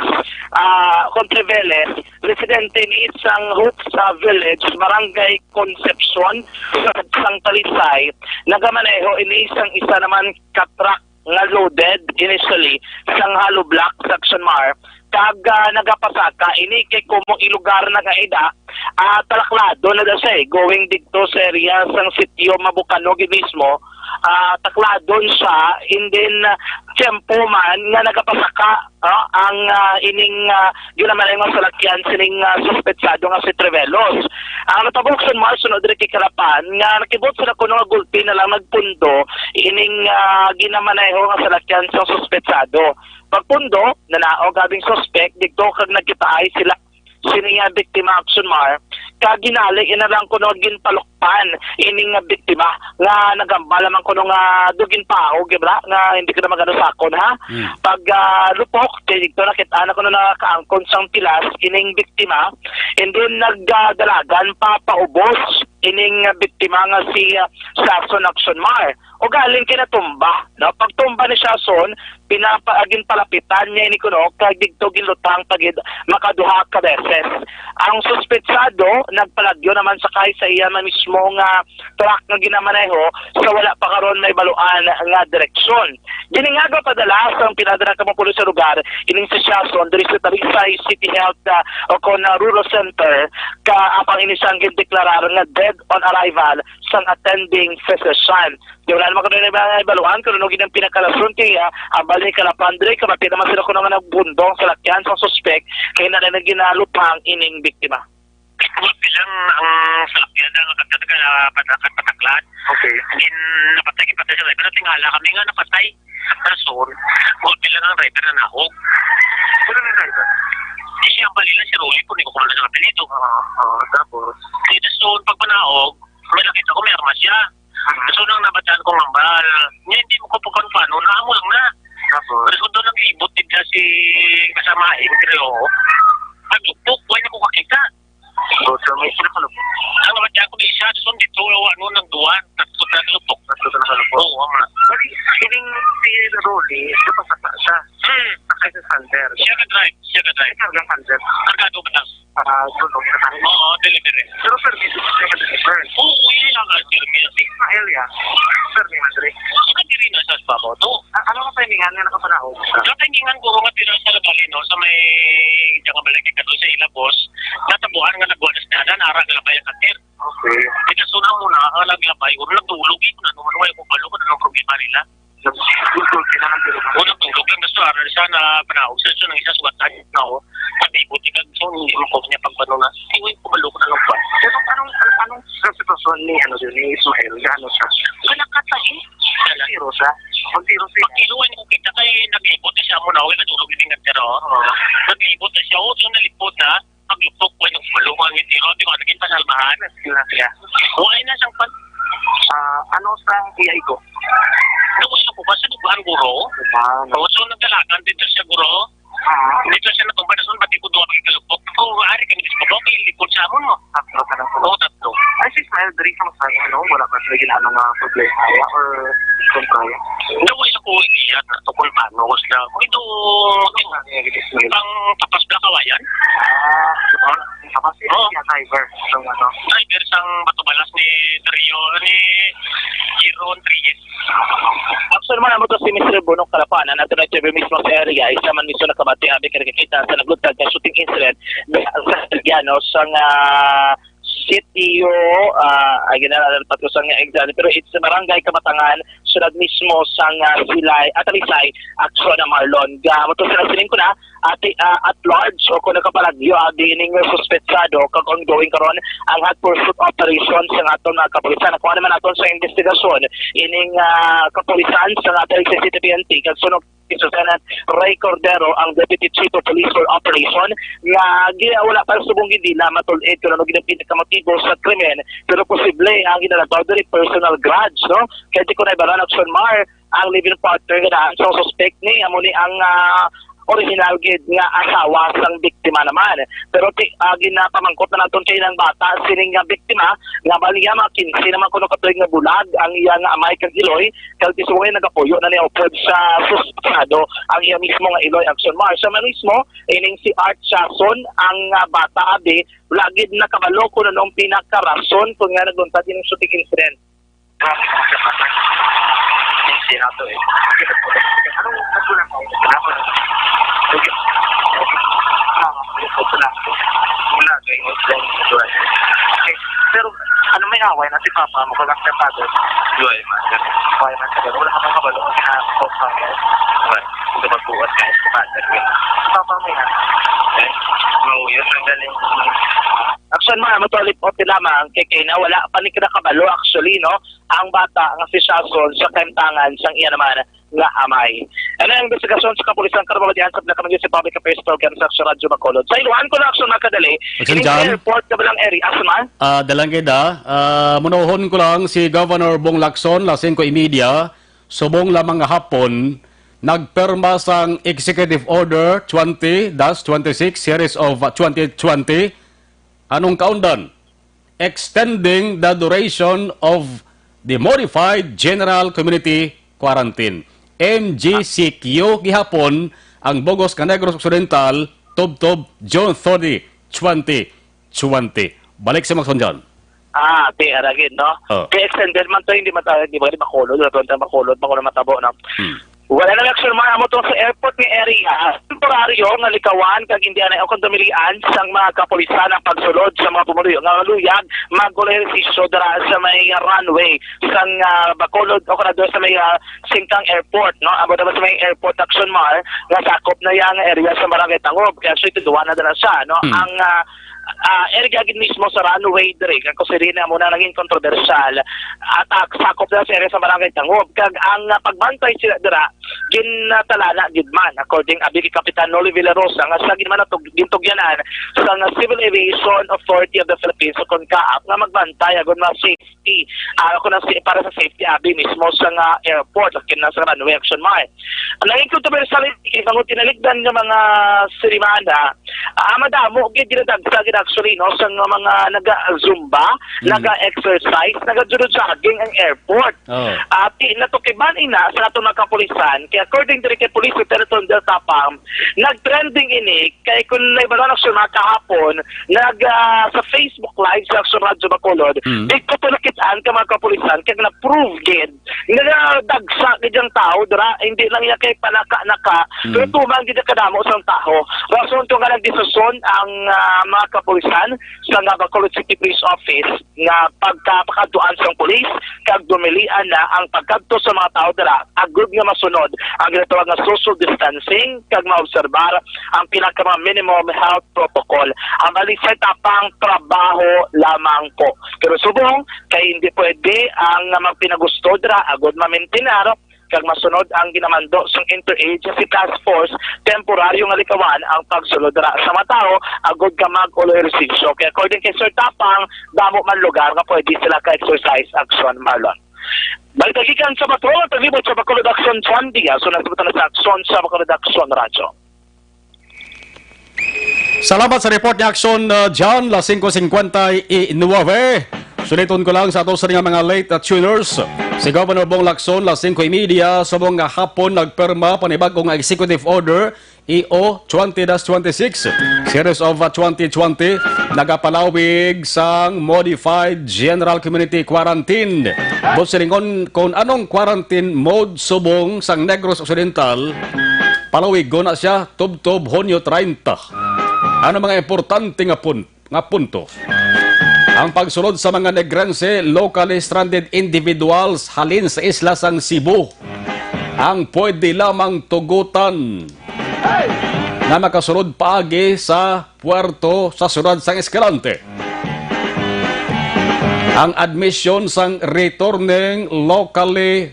ah, kon Treveles, residente ni sang Hoops, ah, Village, Barangay Concepcion, sa sang Talisay, nagamaneho ini sang isa naman ka truck nga loaded initially sang hollow block sa Action Mark, kag, ah, nagapasaka ini kay kumong ilugar na nga ida, ah, talaklado na daw siya, eh, going didto sa area sang sitio Mabukano gid mismo, ah, takladon siya, and then, ah, tiyempo man nga nagapasaka, ah, ang, ah, ining, ah, ginamaneho nga salakyan sining, ah, suspetsado nga si Trevelos. Ang natabo, Action Mark, suno diri kay Kalapan, nga nakibot sila kuno nga gulpi na lang nagpundo ining, ah, ginamaneho nga salakyan sang suspetsado. Pagpundo, nanaog gabing suspek didto kag nagkitaay sila sini nga biktima, Action Mark, kag ginali ina lang kuno ginpalukpan ining nga biktima nga nagambal lamang kuno nga do ginpaog, bra, nga hindi ko na magano sakon, ha? Hmm. Pag, ah, lupok, kay dito nakita na kuno nakakaangkon sang pilas ining biktima, and then nagdalagan pa paubos ining, ah, biktima nga si, ah, Sason, Action Mark. O galing kay natumba, no? Pagtumba ni Sason, pinapa-, ginpalapitan niya ini kuno kag didto ginlutang pa gid makaduha ka beses. Ang suspetsado nagpalagyo naman sakay sa iya man mismo nga truck nga ginamaneho sa wala pa karon may baluan nga direksyon. Giningaga padala sang pinadala ka mga pulis sa lugar ining si Sason diri sa Talisay City Health, ah, o kon, ah, Rural Center, ka apang ini sang gindeklarar nga dead on arrival sang attending physician. Di wala naman kuno na ibaluan kung ano gid ang pinakalason kay, ah, ang bali ni Kalapan diri, kamati naman sila kuno nga nagbundong salakyan sang suspek kay na na ginalupang ining biktima. Wa bilang ang salakyan nga kanta ka patakad pataklan. Okay. Din napatay, patay sa driver. Tingala kami nga napatay. Rason, wa bilang ang driver na naog. Sino ang driver? Di siya ang balila, si Rolly po, di ko kumala sa apelido. Oo, oo, tapos? Di rason, pag manaog, may nakita ko, may armas siya. Mhm. So, nang nabataan ko nga bal, niya hindi mo ko pagkano, naamo lang na. Tapos? Pero kung doon naglibot din siya si kasamain, pero, pag upok, wala ko kakita. So, so, may sila kalupok. Ang naman niya ako, may isa, so, dito, ano, nagduwa, tatlo na kalupok. Tatlo na kalupok. Oo, ama. Bali, kining si Rolly, siya pa sa, sa, Hmm. Sakay sa Sander. Siya ka drive, siya ka drive. Siya ka Sander. Kargado ba lang? Ah, sunog na tayo. Oo, delivery. Pero permi, siya ka deliver. Oo, yun lang ang permi. Ismael, ya. Permi, Madre. Siya ka diri na sa babaw to. Ah, ano ka timingan nga nakapanaog? Ang timingan ko, mga tira sa labali, no? Sa may, diyan ka balik, ikato sa ilabos, natabuan nga nagwa na sa dalan, ara, galabay ang katir. Okay. Ikasunod mo na, ang naglabay, kung nagdulog, eh, kung ano, ano, ano, ano, ano, problema nila. Nagdulog, kailangan dulog. Kung nagdulog lang, gusto, ara, siya na, panaog, sa, sa, nang isa, suwatan, no? Pati, buti ka, so, hindi mo ko niya pagpano na. Hindi ko yung kumalo ko na lang ba? Pero anong, anong, anong sitwasyon ni, ano, yun, ni Ismael? Gaano siya? Wala ka tayo. Tiro siya. Magtiro siya. Pagtiro, ano ko kita kay nag-ibot na siya mo na, wala tulog yung tingnan, pero, oo. Nag-ibot na siya, oh, so nalipot na, paglupok ko yung bulungan yung tiro, di ko naging pasalbahan. Sila siya. Wala na siyang pan- Ah, ano sa iya iko? Nagusto ko ba sa dugaan, guro? Dugaan. Oo, so nagdalagan dito siya, guro. Ah. Dito siya natumba na sunod, pati ko doon ang kalupok. So, ari kami sa babaw, may likod sa amon mo. Tatlo ka lang. Oo, tatlo. Ay, si Smile, diri ka mas ano, wala ba sila ginano nga problema, ya? Or kontra, ya? Nawa siya ko iya, na to kung paano ko sila. Kung ito, Ano nga niya, gini, Smile? Ang tapas na kawayan. Ah, ano? Ang tapas, Oo. Yung driver, yung ano? Driver sang Bato Balas ni Dario, ni Jiron Reyes. Actually, man, amo to si Mister Bunok Kalapan, na nato na interview mismo sa area, isa man mismo nakabati, abi, kay nakikita sa nagluntad nga shooting incident, sa, sa, ano, sa, ah, Sitio, ah, ay, ginalapat ko sa nga exactly, pero it's sa Barangay Kabatangan, siyudad mismo sang, ah, Silay, ah, Talisay, Aksyon, ah, Marlon. Ga, mo to sila siling ko na, ati, ah, at large o kung nagkapalagyo, ah, di ining suspetsado, kag ongoing karon ang hot pursuit operation sa aton mga kapulisan. Nakuha naman naton sa investigasyon, ining, ah, kapulisan sa aton C C T V N T, kag sunog si Lieutenant Ray Cordero, ang Deputy Chief of Police for Operation, nga gi-, wala pa subong gid nila matul-id kung ano gid ang pinakamotibo sa krimen, pero posible ang ginalagaw diri personal grudge, no? Kay di ko na ibaran, Action Mar, ang living partner nga daan sa suspect ni, amo ni ang, ah, original gid nga asawa sang biktima naman. Pero ti, ah, ginapamangkot na naton kay nang bata sining nga biktima nga bali niya mga kinse naman kuno ka tuig nga bulag ang iya nga amay kag iloy, kag ti subong nagapuyo na niya upod sa suspetsado ang iya mismo nga iloy, Action Mar. Siya man mismo, ining si Art Chason, ang, ah, bata abi, wala gid nakabalo kung anong pinakarason kung nga nagluntad ining shooting incident. Hindi na to eh. Anong nagkulang ko? Wala ko. Okay. Ah, wala ko. Wala ko. Wala ko. Okay. Pero ano, may away na si Papa mo, kag after Father? Wala man. Wala man. Wala ka pang kabalo. Kaya, okay. Wala. Hindi magbuhat nga si Father. Papa mo yan. Eh, mauyos ang galing. Action, mga matulip, okay lamang, kay, kay na wala pa ni kinakabalo, actually, no? Ang bata nga si Shason sa kaimtangan sang iya naman nga amay. Ano ang investigasyon sa kapulisan karong mabatian sa Pinakamanggis si Public Affairs Program sa Action Radyo Bacolod? Sa iluhan ko na, Action, makadali. Action, ining John. Airport, kabalang area, asa man? Ah, dalang kay da. Ah, munohon ko lang si Governor Bong Lacson, lasing ko imedya, subong lamang nga hapon, nagpirma sang Executive Order twenty dash twenty-six, Series of twenty twenty, anong kaundan? Extending the duration of the Modified General Community Quarantine, M G C Q, gihapon ang bug-os nga Negros Occidental, tubtob June thirty, twenty twenty. Balik sa Maxon John. Ah, di, aragid, no? Oh. Kaya extended man to, hindi man tayo, di ba, di Bacolod, wala pa tayo Bacolod, bako na matabo, no? Hmm. Wala na, Action Mar, amo to sa airport nga area. Temporaryo nga likawan kag hindi anay o kondumilian sang mga kapulisan ang pagsulod sa mga pumuluyo nga luyag mag-ehersisyo dira sa may runway sang, ah, Bacolod o kana sa may, ah, Singkang Airport, no? Amo naman sa may airport, Action Mar, nga sakop na yang area sa Barangay Tangob. Kaya so ito, duwa na dira siya, no? Hmm. Ang, ah, ah, area gid mismo sa runway diri, kag kung sirina mo na naging kontrobersyal, at, ah, sakop na sa area sa Barangay Tangob. Kag ang, ah, pagbantay sila dira, ginatalana gid man, according abi kay Kapitan Noli Villarosa, nga sa gid man natug-, gintugyanan sa nga Civil Aviation Authority of the Philippines, o kon CAAF, nga magbantay agud ma-safety, ah, ako na si, para sa safety abi mismo sa nga airport, lakin na sa runway, Action Mar. Ang naging kontrobersyal, ibangon tinaligdan nga mga sirimana, ah, madamo gid ginadagsa gid actually, no, sa nga mga naga-zumba, Mm. naga-exercise, naga-judo jogging ang airport. Oh. Ati, natukiban ina sa aton mga kapulisan, kay according diri kay Police Lieutenant Rondel Tapang, nag-trending ini, kay kung naibaran, Action Mar, kahapon, nag, ah, sa Facebook Live sa Action Radyo Bacolod, Mm. di ko to nakit-an ka mga kapulisan, kay na-prove gid, nagadagsa gid ang tao dira, hindi lang iya kay panaka-naka, Mm. pero tuman gid kadamo sang tao. Rason to nga nagdesisyon ang, ah, mga kapulisan sa nga Bacolod City Police Office nga pagkapakadtuan sang pulis kag dumilian na ang pagkadto sa mga tawo dira agud nga masunod ang ginatawag nga social distancing kag maobserbar ang pinaka mga minimum health protocol. Ang balisay tapang trabaho lamang ko. Pero subong kay hindi pwede ang magpinagusto dira agud mamintinar kag masunod ang ginamando sang Interagency Task Force, temporaryo nga likawan ang pagsulod dira sa mga tawo agud ka mag-ulo ehersisyo. Kay according kay Sir Tapang, damo man lugar nga pwede sila ka-exercise, Action Marlon. Balita gikan sa Bacolod, naglibot sa Bacolod, Action John Diaz, so nagtubot na sa Action sa Bacolod Action Radyo. Salamat sa report ni Action, uh, John, las singko singkwenta y nuebe. Suliton ko lang sa ato sa nga mga late, uh, tuners. Si Governor Bong Lacson, las singko y media, subong nga hapon, nagpirma panibag-o nga executive order, E O twenty dash twenty-six, series of, uh, twenty twenty, nagapalawig sang modified general community quarantine. Buot silingon, kung anong quarantine mode subong sang Negros Occidental, palawigon na siya tubtob Hunyo treinta. Ano mga importante nga pun-, nga punto? Ang pagsulod sa mga Negrense locally stranded individuals halin sa isla sang Cebu ang pwede lamang tugutan nga makasulod paagi sa puerto sa siyudad sang Escalante. Ang admission sang returning locally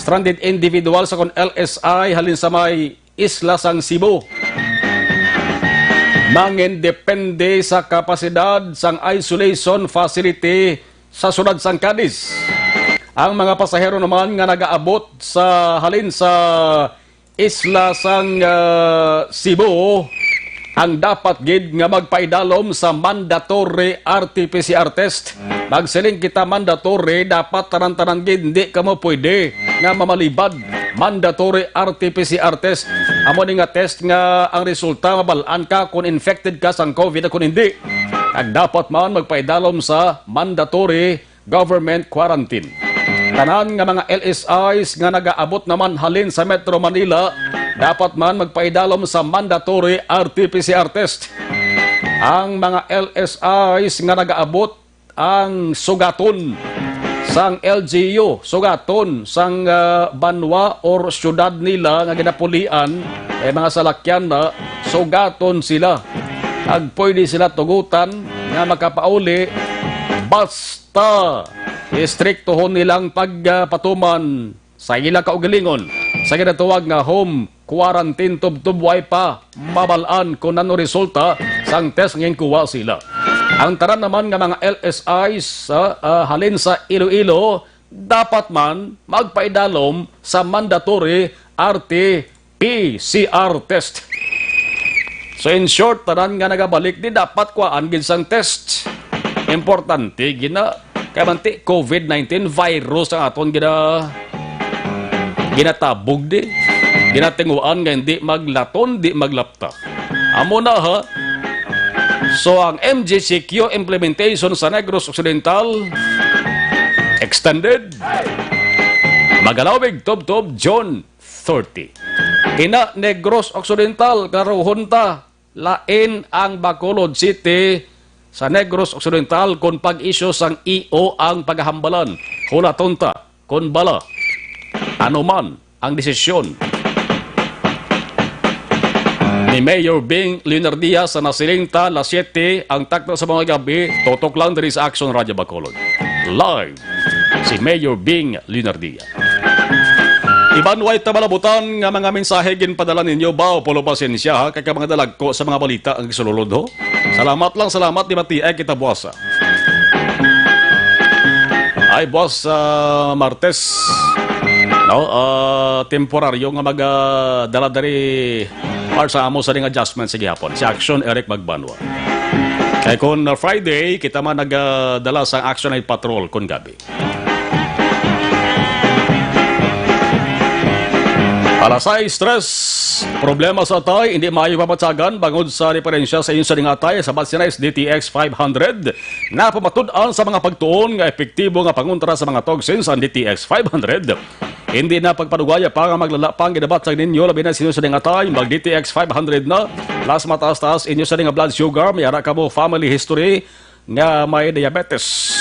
stranded individuals, kon L S I, halin sa may isla sang Cebu mangindepende sa kapasidad sang isolation facility sa siyudad sang Cadiz. Ang mga pasahero naman nga nagaabot sa halin sa isla sang, ah, Cebu ang dapat gid nga magpaidalom sa mandatory R T P C R test. Magsiling kita mandatory, dapat tanan-tanan gid, hindi kamo pwede nga mamalibad. Mandatory R T P C R test. Amo ni nga test nga ang resulta mabal-an ka kung infected ka sang COVID o kung hindi. Kag dapat man magpaidalom sa mandatory government quarantine. Tanan nga mga L S Is nga nagaabot naman halin sa Metro Manila dapat man magpaidalom sa mandatory R T P C R test. Ang mga L S Is nga nagaabot ang sugaton sang L G U, sugaton sang, ah, banwa or syudad nila nga ginapulian, eh, mga salakyan na, sugaton sila. Ag pwede sila tugutan nga makapauli basta istriktohon nilang pagpatuman sa ila kaugalingon sa ginatawag nga home quarantine tubtob way pa mabal-an kon ano resulta sang test nga ginkuha sila. Ang tanan naman nga mga L S Is, ah, ah, halin sa Iloilo dapat man magpaidalom sa mandatory R T P C R test. So, in short, tanan nga nagabalik di dapat kuhaan gid sang test. Importante gina kay manti COVID nineteen virus ang aton gina ginatabog di. Ginatinguan nga hindi maglaton, di maglapta. Amo na, ha. So, ang M G C Q implementation sa Negros Occidental extended. Magalawig tubtob June thirty. Ina Negros Occidental, karuhon ta, lain ang Bacolod City sa Negros Occidental kon pag-isyu sang E O ang pagahambalan. Hulaton ta kon bala ano man ang desisyon ni Mayor Bing Leonardia sa nasiling ta, alas siyete ang takna sa mga gabi, tutok lang diri sa Action Radio Bacolod. Live si Mayor Bing Leonardia. Iban way ta malabutan nga mga mensahe ginpadala ninyo, baw, pulo pasensya, ha, kay ka mga dalagko sa mga balita ang gisululod, ho. Salamat lang, salamat, di matiay kita buwasa. Ay, buwas, ah, Martes, no, ah, temporaryo nga mag, ah, dala diri para sa amo sa ring adjustment sa gihapon, si Action Eric Magbanwa. Kay kun, ah, Friday, kita man nag, ah, dala sa Action ay patrol kun gabi. Alas sais tres, problema sa atay, hindi maayo pamatyagan bangod sa diferensya sa inyo sa ning atay sa Batsinais D T X five hundred. Napamatud-an sa mga pagtuon nga epektibo nga pangontra sa mga toxins ang D T X five hundred. Hindi na pagpadugaya pa nga maglala pa ang ginabatyag ninyo, labi na sa inyo sa ning atay, mag D T X five hundred na. Plus mataas-taas inyo sa ning blood sugar, may ara kamo family history, nga may diabetes,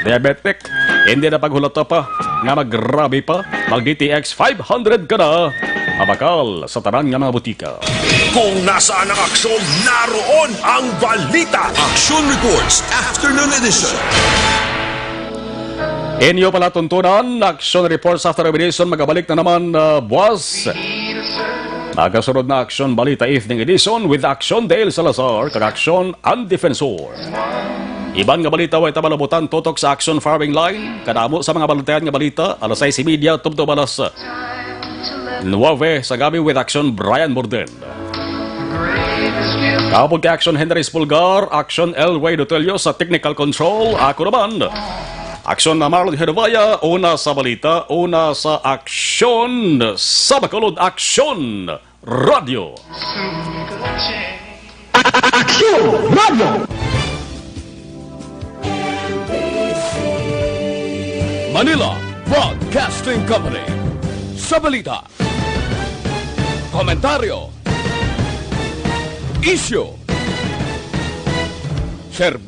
diabetic, hindi na paghulata pa nga magrabe pa, mag D T X five hundred ka na. Mabakal sa tanan nga mga butika. Kung nasaan ang aksyon, naroon ang balita. Action Reports, Afternoon Edition. Inyo palatuntunan, Action Reports Afternoon Edition, magabalik na naman, uh, buwas. Nagasunod na Action Balita Evening Edition with Action Dale Salazar kag Action Ang Defensor. Iban nga balita way ta malabutan tutok sa Action Firing Line. Kadamo sa mga balitayan nga balita, alas sais y media tubtob alas nuwebe sa gabi with Action Brian Morden. Kaupod kay Action Henry Spulgar, Action El Way Dotelio sa technical control. Ako naman, Action na Marlon Hervaya, una sa balita, una sa aksyon, sa Bacolod Action Radio. Action Radio. Manila Broadcasting Company. Sa balita, komentaryo, isyu, serbisyo.